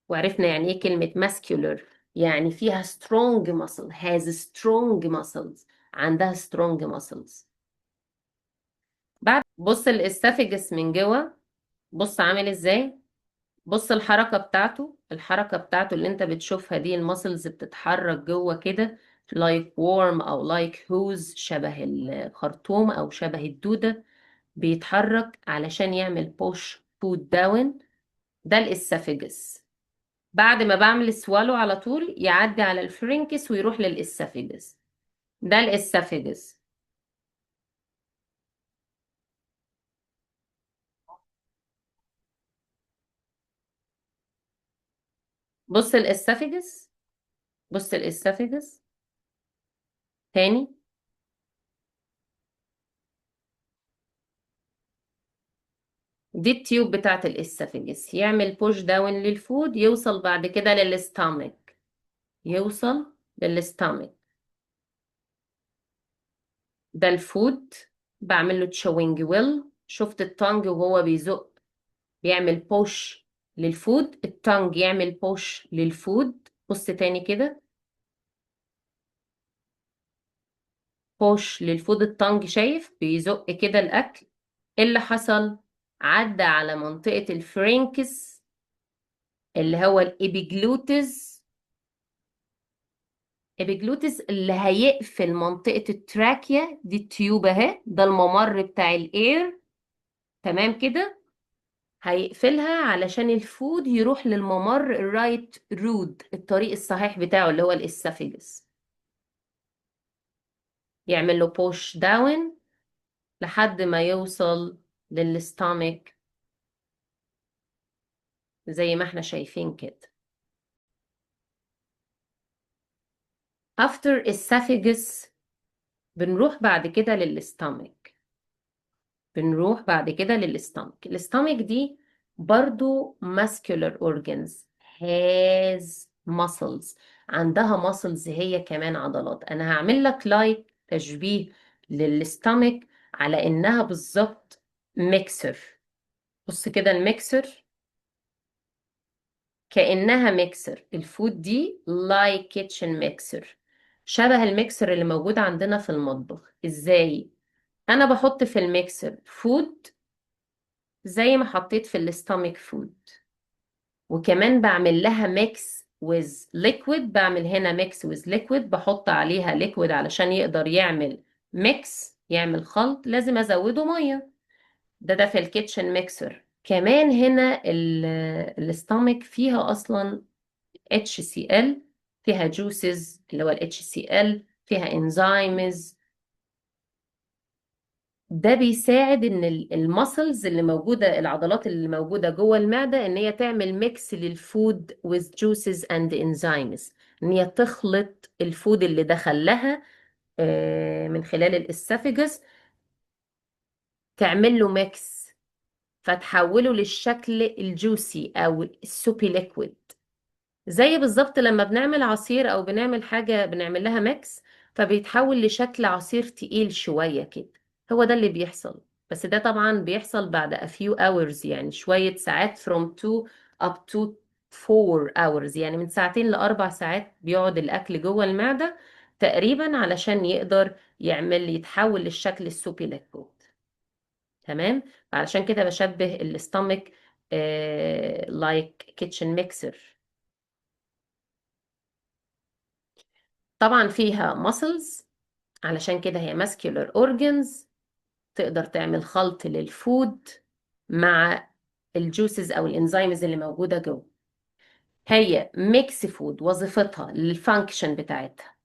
وعرفنا يعني ايه كلمة muscular، يعني فيها strong muscle، has strong muscles، عندها strong muscles. بعد بص ال esophagus من جوه، بص عامل ازاي، بص الحركة بتاعته، الحركة بتاعته اللي انت بتشوفها دي، ال muscles بتتحرك جوه كده like worm او like hose، شبه الخرطوم او شبه الدودة، بيتحرك علشان يعمل push food down. ده ال esophagus. بعد ما بعمل swallow على طول يعدي على ال pharynx ويروح لل esophagus. ده ال esophagus. بص ال esophagus، بص ال esophagus تاني، دي ال tube بتاعت ال esophagus، يعمل push down لل food، يوصل بعد كده لل stomach، يوصل لل stomach. ده ال food بعمل له chewing well. شفت ال tongue وهو بيزق بيعمل push لل food، ال tongue يعمل push لل food. بص تاني كده، push لل food، ال tongue شايف بيزق كده الاكل. ايه اللي حصل؟ عدى على منطقة ال pharynx اللي هو ال epiglottis، epiglottis اللي هيقفل منطقة ال trachea دي، ال tube اهي، ده الممر بتاع ال air، تمام كده، هيقفلها علشان ال food يروح للممر ال right route، الطريق الصحيح بتاعه اللي هو ال esophagus، يعمل له push down لحد ما يوصل لل stomach زي ما احنا شايفين كده. After esophagus بنروح بعد كده لل stomach، بنروح بعد كده لل stomach. ال stomach دي برضو muscular organs، has muscles، عندها muscles هي كمان عضلات. انا هعمل لك like تشبيه لل stomach على انها بالظبط ميكسر. بص كده الميكسر كأنها mixer، ال food دي like kitchen mixer، شبه الميكسر اللي موجود عندنا في المطبخ. ازاي؟ انا بحط في ال mixer food زي ما حطيت في ال stomach food، وكمان بعمل لها mix with liquid، بعمل هنا mix with liquid، بحط عليها liquid علشان يقدر يعمل mix. يعمل خلط لازم ازوده ميه. ده في ال kitchen mixer. كمان هنا ال stomach فيها اصلا HCl، فيها juices اللي هو ال HCl، فيها enzymes. ده بيساعد ان ال muscles اللي موجوده، العضلات اللي موجوده جوه المعده، ان هي تعمل mix لل food with juices and enzymes، ان هي تخلط ال food اللي دخل لها من خلال ال esophagus، تعمل له mix فتحوله للشكل ال juicy او ال soupy liquid. زي بالظبط لما بنعمل عصير او بنعمل حاجه بنعمل لها mix فبيتحول لشكل عصير تقيل شويه كده. هو ده اللي بيحصل، بس ده طبعا بيحصل بعد a few hours، يعني شويه ساعات، from 2 up to 4 hours، يعني من ساعتين لأربع ساعات بيقعد الأكل جوه المعدة تقريبا علشان يقدر يتحول للشكل ال soupy liquid. تمام؟ علشان كده بشبه ال stomach like kitchen mixer. طبعا فيها muscles، علشان كده هي muscular organs، تقدر تعمل خلط لل food مع ال juices او ال enzymes اللي موجوده جوه. هي mix food، وظيفتها ال function بتاعتها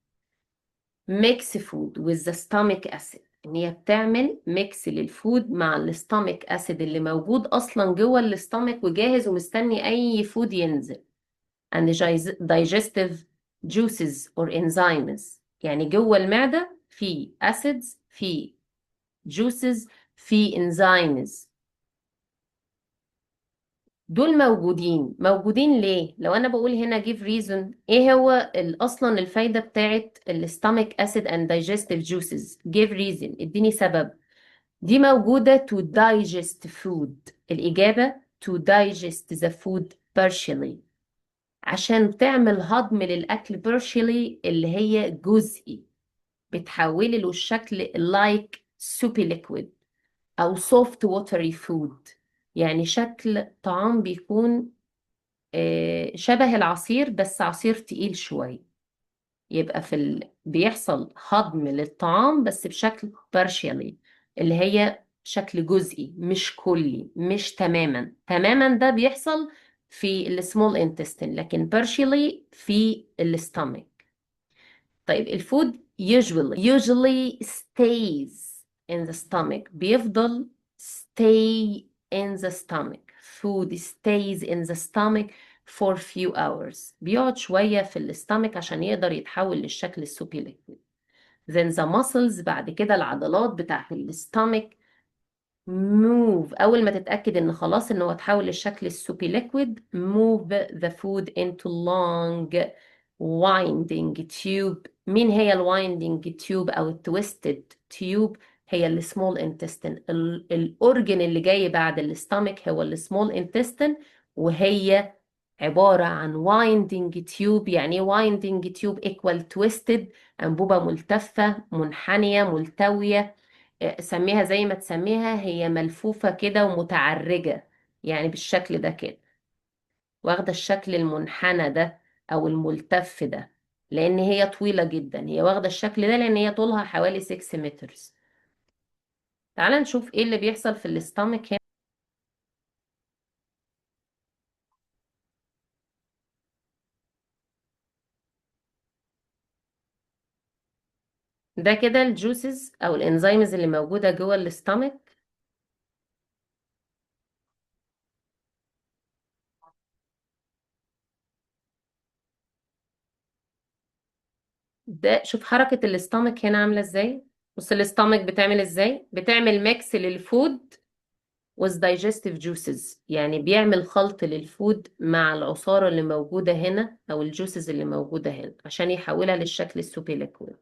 mix food with the stomach acid، ان هي بتعمل mix لل food مع ال stomach acid اللي موجود اصلا جوه ال stomach وجاهز ومستني اي food ينزل، and digestive juices or enzymes. يعني جوه المعدة في acids، في juices، في enzymes، دول موجودين. موجودين ليه؟ لو انا بقول هنا give reason، ايه هو اصلا الفايدة بتاعت ال stomach acid and digestive juices؟ give reason، اديني سبب. دي موجودة to digest food. الإجابة to digest the food partially، عشان تعمل هضم للأكل partially اللي هي جزئي، بتحولي له الشكل like soupy liquid أو soft watery food، يعني شكل طعام بيكون شبه العصير بس عصير تقيل شوية. يبقى بيحصل هضم للطعام بس بشكل partially اللي هي شكل جزئي مش كلي، مش تماما. تماما ده بيحصل في ال small intestine، لكن partially في ال stomach. طيب ال food usually stays in the stomach، بيفضل stay in the stomach. Food stays in the stomach for few hours، بيقعد شوية في ال stomach عشان يقدر يتحول للشكل ال soupy liquid. Then the muscles، بعد كده العضلات بتاعت ال stomach move، أول ما تتأكد إن خلاص إن هو اتحول للشكل ال soupy liquid، move the food into long winding tube. مين هي ال winding tube أو ال twisted tube؟ هي ال small intestine. ال organ اللي جاي بعد ال stomach هو ال small intestine، وهي عبارة عن winding tube. يعني ايه winding tube؟ equal twisted، أنبوبة ملتفة منحنية ملتوية، سميها زي ما تسميها، هي ملفوفة كده ومتعرجة، يعني بالشكل ده كده، واخدة الشكل المنحنى ده أو الملتف ده، لأن هي طويلة جدا. هي واخدة الشكل ده لأن هي طولها حوالي 6 meters. تعال نشوف ايه اللي بيحصل في ال stomach هنا. ده كده ال juices او ال enzymes اللي موجودة جوه ال stomach. ده شوف حركة ال stomach هنا عاملة ازاي. بص ال stomach بتعمل ازاي، بتعمل mix لل food with digestive juices، يعني بيعمل خلط لل food مع العصارة اللي موجودة هنا أو ال juices اللي موجودة هنا عشان يحولها للشكل ال soupy liquid.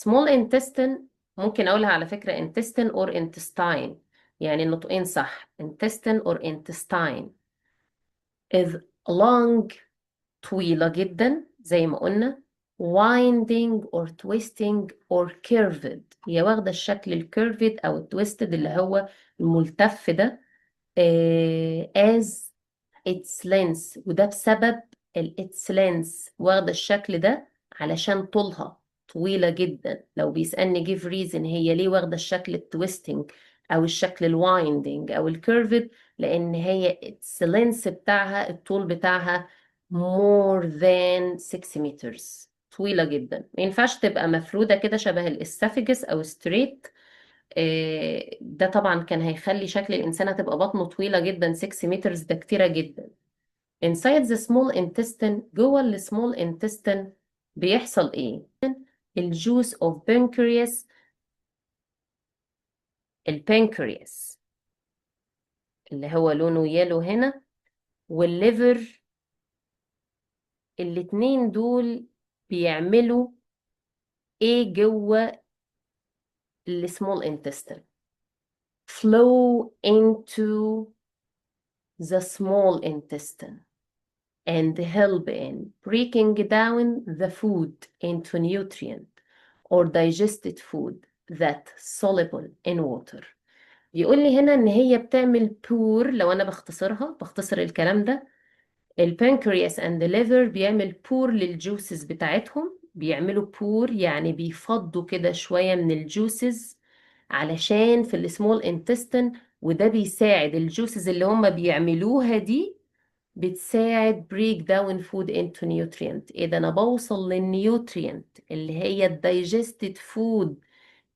small intestine ممكن أقولها على فكرة intestine or intestine، يعني النطقين صح، intestine or intestine is long، طويلة جدا زي ما قلنا، winding or twisting or curved، هي واخدة الشكل ال curved أو ال twisted اللي هو الملتف ده، as its length، وده بسبب ال its length، واخدة الشكل ده علشان طولها طويلة جدا. لو بيسألني give reason، هي ليه واخدة الشكل ال twisting أو الشكل ال winding أو ال curved؟ لأن هي its length بتاعها، الطول بتاعها more than 6 meters، طويلة جدا، ما ينفعش تبقى مفرودة كده شبه ال esophagus أو straight. ده طبعا كان هيخلي شكل الإنسان هتبقى بطنه طويلة جدا. 6 meters ده كتيرة جدا. inside the small intestine، جوه ال small intestine بيحصل ايه؟ ال juice of pancreas، البنكرياس اللي هو لونه yellow هنا، وال liver، الاتنين دول بيعملوا ايه جوه ال small intestine؟ flow into the small intestine and help in breaking down the food into nutrient or digested food that soluble in water. بيقول لي هنا ان هي بتعمل pour، لو انا بختصرها، بختصر الكلام ده، ال pancreas and liver بيعمل pour لل juices بتاعتهم، بيعملوا pour يعني بيفضوا كده شوية من ال juices علشان في ال small intestine، وده بيساعد، ال juices اللي هم بيعملوها دي بتساعد break down food into nutrient. ايه ده؟ انا بوصل لل nutrient اللي هي ال digested food،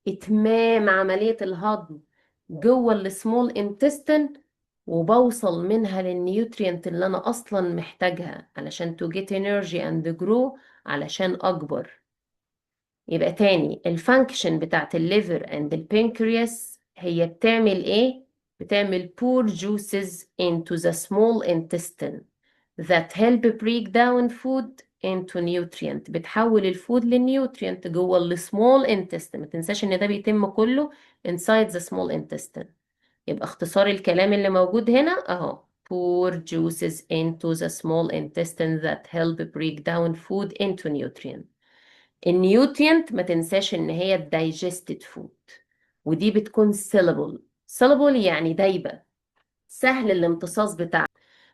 اتمام عملية الهضم جوه ال small intestine، وبوصل منها لل nutrient اللي انا اصلا محتاجها علشان to get energy and grow، علشان اكبر. يبقى تاني، ال function بتاعت ال liver and البنكرياس هي بتعمل ايه؟ بتعمل pour juices into the small intestine that help break down food into nutrient، بتحول ال food لل nutrient جوه ال small intestine. ما تنساش ان ده بيتم كله inside the small intestine. يبقى اختصار الكلام اللي موجود هنا اهو: pour juices into the small intestine that help break down food into nutrient. ال nutrient ما تنساش ان هي digested food، ودي بتكون soluble. soluble يعني دايبة، سهل الامتصاص بتاعها.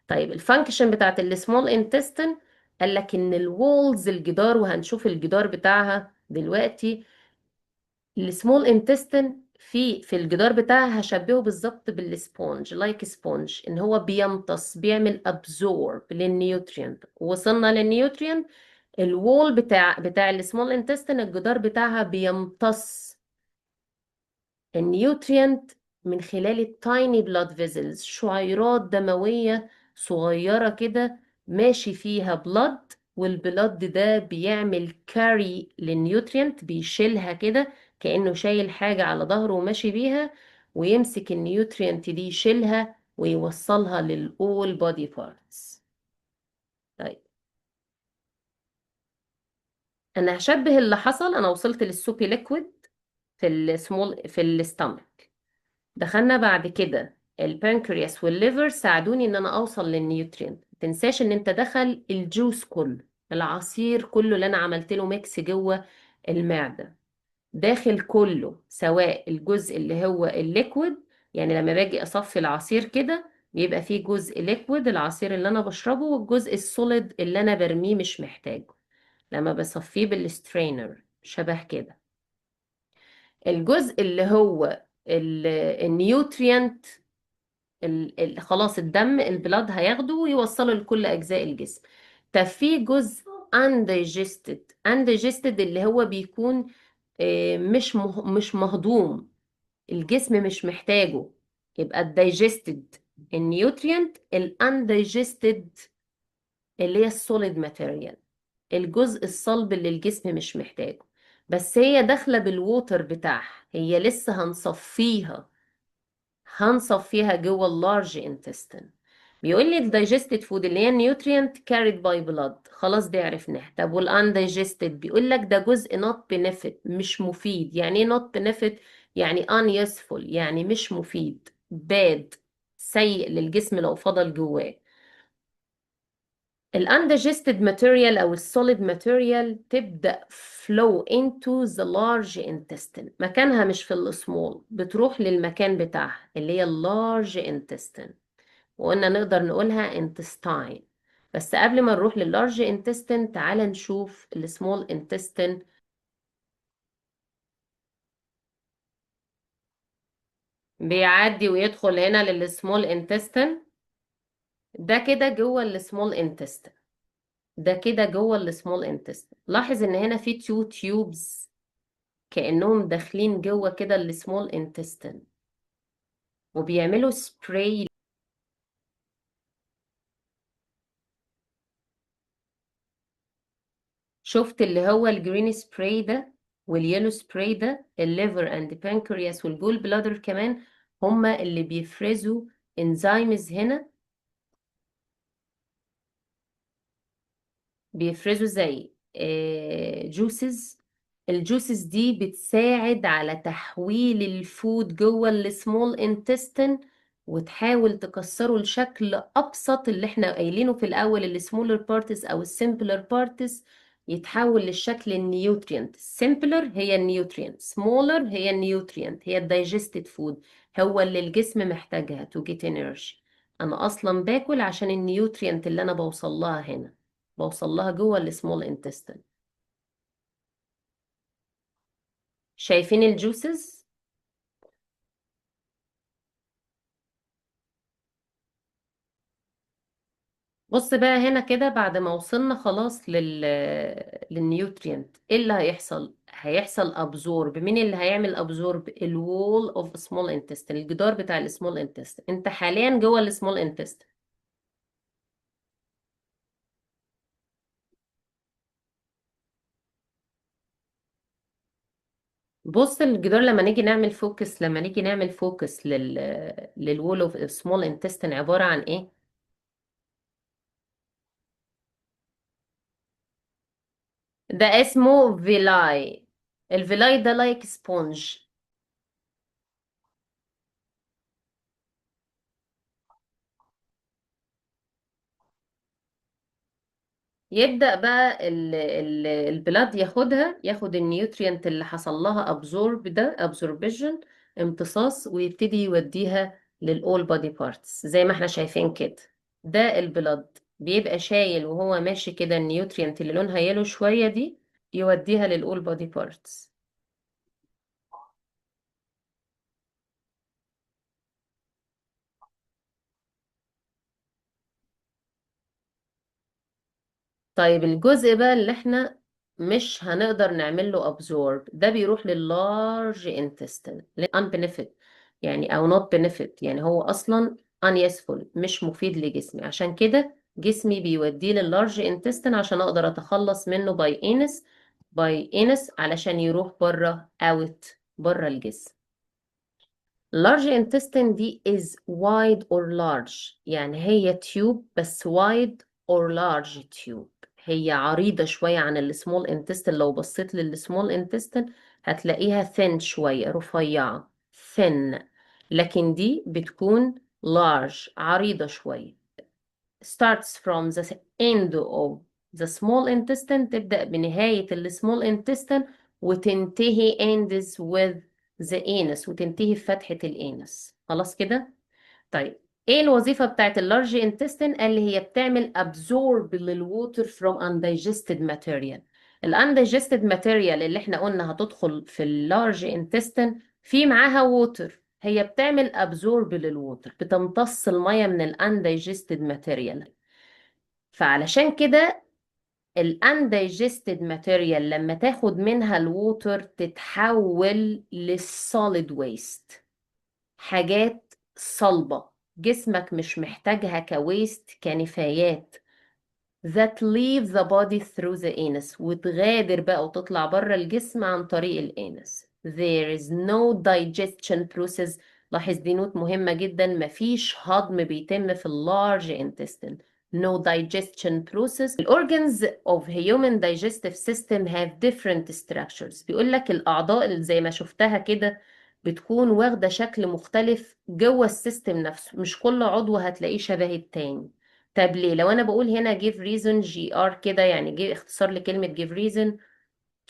طيب، ال function بتاعت ال small intestine، قال لك ان ال walls، الجدار، وهنشوف الجدار بتاعها دلوقتي، ال small intestine في الجدار بتاعها هشبهه بالظبط بال sponge، like sponge، ان هو بيمتص، بيعمل absorb لل nutrient. وصلنا لل nutrient، ال wall بتاع ال small intestine، الجدار بتاعها بيمتص ال nutrient من خلال ال tiny blood vessels، شعيرات دموية صغيرة كده ماشي فيها blood، وال blood ده بيعمل carry لل nutrient، بيشيلها كده كأنه شايل حاجة على ظهره وماشي بيها، ويمسك ال nutrient دي يشيلها ويوصلها لل all body parts. طيب، انا هشبه اللي حصل. انا وصلت لل soupy liquid في ال small في ال stomach، دخلنا بعد كده ال pancreas وال liver ساعدوني ان انا اوصل لل nutrient. متنساش ان انت دخل ال juice كله، العصير كله اللي انا عملت له mix جوه المعده، داخل كله، سواء الجزء اللي هو ال liquid، يعني لما باجي اصفي العصير كده بيبقى فيه جزء liquid، العصير اللي انا بشربه، والجزء ال solid اللي انا برميه مش محتاجه لما بصفيه بال strainer شبه كده. الجزء اللي هو ال nutrient خلاص الدم، ال blood هياخده ويوصله لكل أجزاء الجسم. طب في جزء undigested، undigested اللي هو بيكون مش مهضوم، الجسم مش محتاجه. يبقى ال digested ال nutrient، ال undigested اللي هي ال solid material، الجزء الصلب اللي الجسم مش محتاجه، بس هي داخلة بال water بتاعها، هي لسه هنصفيها، هنصفيها جوه ال large intestine. بيقول لي ال digested food اللي هي ال nutrient carried by blood، خلاص دي عرفناها. طب وال undigested؟ بيقول لك ده جزء not benefit، مش مفيد. يعني ايه not benefit؟ يعني unuseful، يعني مش مفيد، bad، سيء للجسم لو فضل جواه. ال undigested material أو ال solid material تبدأ flow into the large intestine، مكانها مش في السمول، بتروح للمكان بتاعها اللي هي ال large intestine. وقلنا نقدر نقولها intestine. بس قبل ما نروح لل large intestine تعال نشوف ال small intestine. بيعدي ويدخل هنا لل small intestine. ده كده جوه ال small intestine، ده كده جوه ال small intestine. لاحظ ان هنا في two tubes كأنهم داخلين جوه كده ال small intestine وبيعملوا سبراي. شفت اللي هو ال green spray ده وال yellow spray ده؟ ال liver and pancreas وال gall bladder كمان هما اللي بيفرزوا enzymes هنا، بيفرزوا زي juices. ال juices دي بتساعد على تحويل ال food جوه ال small intestine وتحاول تكسره لشكل ابسط اللي احنا قايلينه في الاول، ال smaller parts او ال simpler parts، يتحول للشكل ال nutrient. simpler هي ال nutrient، smaller هي ال nutrient، هي ال digested food، هو اللي الجسم محتاجها to get energy. انا اصلا باكل عشان ال nutrient اللي انا بوصل لها هنا، بوصل لها جوه ال small intestine. شايفين ال juices؟ بص بقى هنا كده بعد ما وصلنا خلاص لل nutrient، ايه اللي هيحصل؟ هيحصل absorb. مين اللي هيعمل absorb؟ ال wall of small intestine، الجدار بتاع ال small intestine. انت حاليا جوه ال small intestine. بص الجدار لما نيجي نعمل focus، لما نيجي نعمل focus لل wall of small intestine عبارة عن ايه؟ ده اسمه villi. ال villi ده like sponge. يبدأ بقى ال blood ياخدها، ياخد ال nutrient اللي حصل لها absorb ده، absorption، امتصاص، ويبتدي يوديها لل all body parts زي ما احنا شايفين كده. ده ال blood بيبقى شايل وهو ماشي كده ال nutrient اللي لونها yellow شوية دي، يوديها لل all body parts. طيب الجزء بقى اللي احنا مش هنقدر نعمل له absorb ده بيروح لل large intestine، unbenefit يعني او not benefit، يعني هو اصلا unuseful، مش مفيد لجسمي، عشان كده جسمي بيوديه لل large intestine عشان اقدر اتخلص منه by anus، by anus علشان يروح بره، out بره الجسم. large intestine دي is wide or large، يعني هي tube بس wide or large tube، هي عريضة شوية عن ال small intestine. لو بصيت لل small intestine هتلاقيها thin شوية، رفيعة thin، لكن دي بتكون large عريضة شوية. starts from the end of the small intestine، تبدأ بنهاية ال small intestine وتنتهي ends with the anus، وتنتهي في فتحة ال anus. خلاص كده؟ طيب ايه الوظيفة بتاعت ال large intestine؟ قال لي هي بتعمل absorb لل water from undigested material. ال undigested material اللي احنا قلنا هتدخل في ال large intestine في معاها water، هي بتعمل absorb لل water، بتمتص المية من ال undigested material. فعلشان كده ال undigested material لما تاخد منها ال water تتحول لل solid waste، حاجات صلبة جسمك مش محتاجها ك waste، كنفايات، that leave the body through the anus، وتغادر بقى وتطلع بره الجسم عن طريق ال anus. There is no digestion process. لاحظ دي note مهمة جدا، مفيش هضم بيتم في ال large intestine. No digestion process. The organs of human digestive system have different structures. بيقول لك الأعضاء اللي زي ما شفتها كده بتكون واخدة شكل مختلف جوه ال system نفسه، مش كل عضو هتلاقيه شبه التاني. طب ليه؟ لو أنا بقول هنا give reason GR كده، يعني جي اختصار لكلمة give reason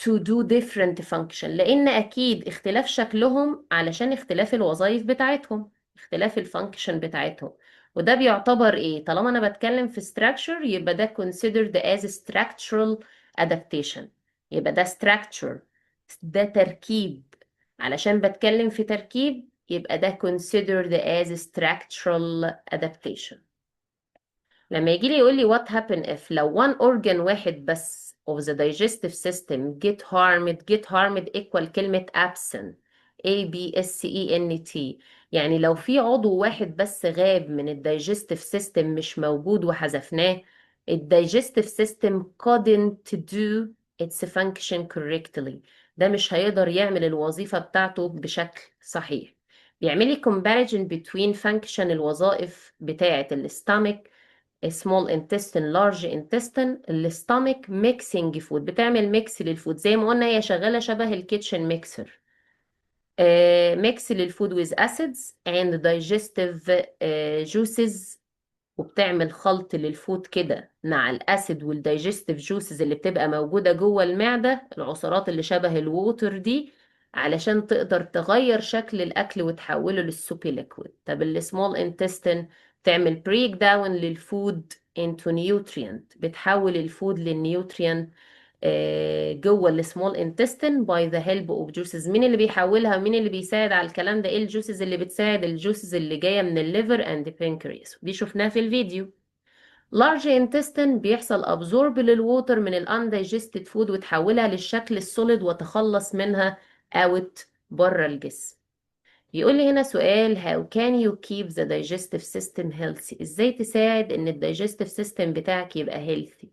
to do different function، لأن أكيد اختلاف شكلهم علشان اختلاف الوظائف بتاعتهم، اختلاف ال function بتاعتهم. وده بيعتبر ايه؟ طالما انا بتكلم في structure يبقى ده considered as structural adaptation. يبقى ده structure، ده تركيب. علشان بتكلم في تركيب يبقى ده considered as structural adaptation. لما يجي لي يقول لي what happen if لو one organ واحد بس of the digestive system get harmed، get harmed equal كلمة absent، A B S E N T. يعني لو في عضو واحد بس غاب من ال digestive system مش موجود وحذفناه، ال digestive system couldn't do its function correctly. ده مش هيقدر يعمل الوظيفة بتاعته بشكل صحيح. بيعمل لي comparison between function الوظائف بتاعة ال stomach، small intestine، large intestine. ال stomach mixing food، بتعمل mix لل food زي ما قلنا هي شغالة شبه ال kitchen mixer. Mix لل food with acids and digestive juices، وبتعمل خلط لل food كده مع ال acid وال digestive juices اللي بتبقى موجودة جوه المعدة، العصارات اللي شبه ال water دي، علشان تقدر تغير شكل الأكل وتحوله لل soupy liquid. طب ال small intestine تعمل break down لل food into nutrient، بتحول ال food لل nutrient جوه ال small intestine by the help of juices. مين اللي بيحولها؟ مين اللي بيساعد على الكلام ده؟ ايه ال juices اللي بتساعد؟ ال juices اللي جايه من ال liver and pancreas، دي شفناها في الفيديو. Large intestine بيحصل absorb لل water من ال undigested food وتحولها للشكل ال solid وتخلص منها out بره الجسم. يقول لي هنا سؤال how can you keep the digestive system healthy؟ ازاي تساعد ان ال digestive system بتاعك يبقى healthy؟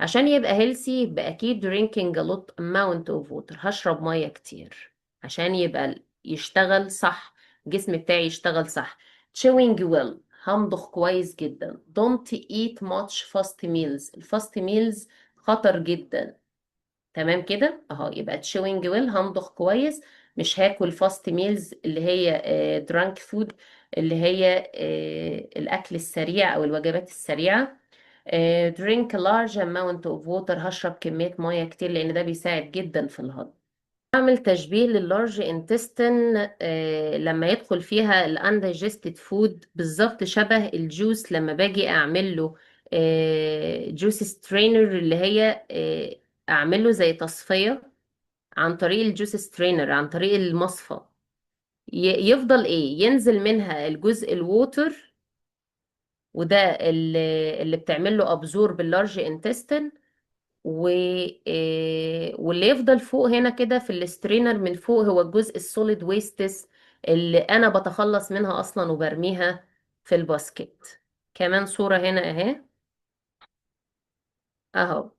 عشان يبقى healthy يبقى اكيد drinking a lot amount of water، هشرب مية كتير عشان يبقى يشتغل صح، الجسم بتاعي يشتغل صح. Chewing well، همضغ كويس جدا. Don't eat much fast meals، ال fast meals خطر جدا. تمام كده اهو، يبقى chewing well همضغ كويس، مش هاكل fast meals اللي هي drunk food اللي هي الاكل السريع او الوجبات السريعه. Drink a large amount of water، هشرب كمية مية كتير لأن ده بيساعد جدا في الهضم. أعمل تشبيه لل large intestine لما يدخل فيها ال undigested food بالظبط شبه ال juice لما باجي أعمل له juice strainer اللي هي أعمل له زي تصفية عن طريق ال juice strainer، عن طريق المصفى. يفضل إيه؟ ينزل منها الجزء ال water، وده اللي بتعمل له absorb ال large intestine، واللي يفضل فوق هنا كده في ال strainer من فوق هو الجزء ال solid wastes اللي انا بتخلص منها اصلا وبرميها في ال basket. كمان صورة هنا اهي اهو،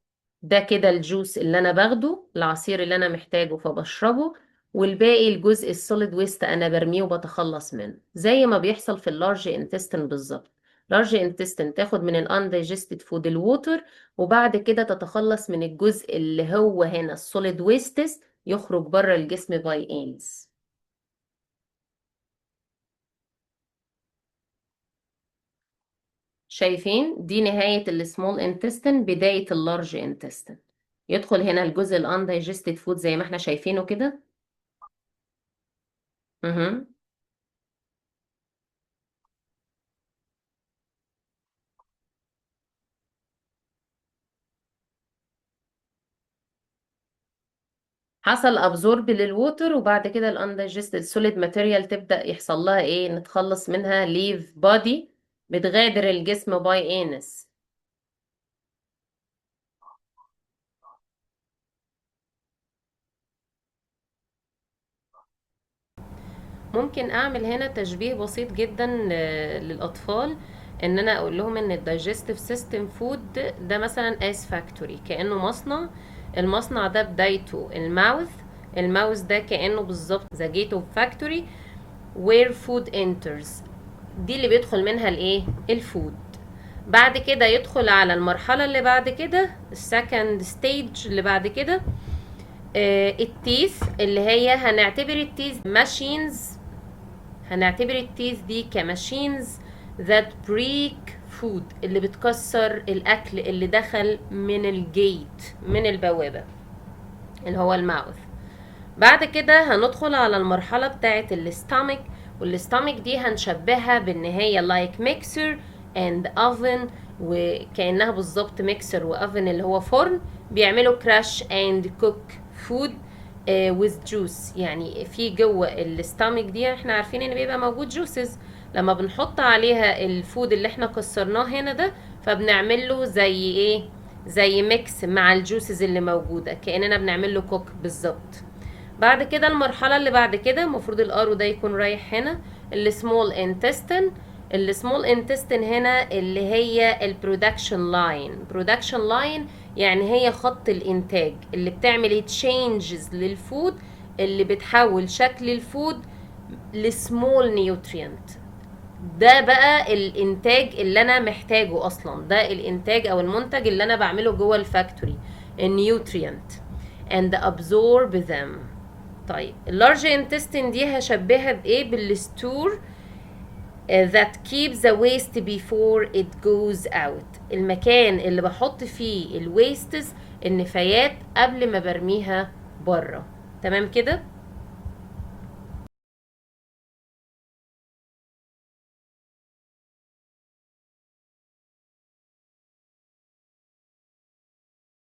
ده كده ال juice اللي انا باخده، العصير اللي انا محتاجه فبشربه، والباقي الجزء ال solid waste انا برميه وبتخلص منه، زي ما بيحصل في ال large intestine بالظبط. Large intestine تاخد من ال undigested food ال water، وبعد كده تتخلص من الجزء اللي هو هنا ال solid wastes، يخرج بره الجسم by anus. شايفين؟ دي نهاية ال small intestine، بداية ال large intestine. يدخل هنا الجزء ال undigested food زي ما احنا شايفينه كده. حصل absorb لل water، وبعد كده ال undigested solid material تبدأ يحصل لها ايه؟ نتخلص منها، leave body، بتغادر الجسم by anus. ممكن اعمل هنا تشبيه بسيط جدا للاطفال، ان انا اقول لهم ان ال digestive system food ده مثلا as factory، كانه مصنع. المصنع ده بدايته ال mouth، ال mouth ده كانه بالظبط the gate of factory where food enters، دي اللي بيدخل منها الايه؟ ال food. بعد كده يدخل على المرحله اللي بعد كده، ال second stage اللي بعد كده، ال teeth، اللي هي هنعتبر ال teeth machines، هنعتبر ال teeth دي ك machines that break food، اللي بتكسر الأكل اللي دخل من ال gate، من البوابة اللي هو ال mouth. بعد كده هندخل على المرحلة بتاعة ال stomach، وال stomach دي هنشبهها بان هي like mixer and oven، وكأنها بالظبط mixer و oven اللي هو فرن، بيعملوا crush and cook food with juice. يعني في جوه ال stomach دي احنا عارفين ان بيبقى موجود juices، لما بنحط عليها ال food اللي احنا كسرناه هنا ده، فبنعمل له زي ايه؟ زي mix مع ال juices اللي موجودة، كأننا بنعمل له cook بالظبط. بعد كده المرحلة اللي بعد كده، المفروض ال arrow ده يكون رايح هنا، ال small intestine. ال small intestine هنا اللي هي ال production line. production line يعني هي خط الانتاج اللي بتعمل changes لل food، اللي بتحول شكل ال food ل small nutrient. ده بقى الانتاج اللي انا محتاجه اصلا، ده الانتاج او المنتج اللي انا بعمله جوه ال factory، ال nutrient and absorb them. طيب، ال large intestine دي هشبهها بايه؟ بال store that keeps the waste before it goes out، المكان اللي بحط فيه ال wastes، النفايات، قبل ما برميها بره. تمام كده؟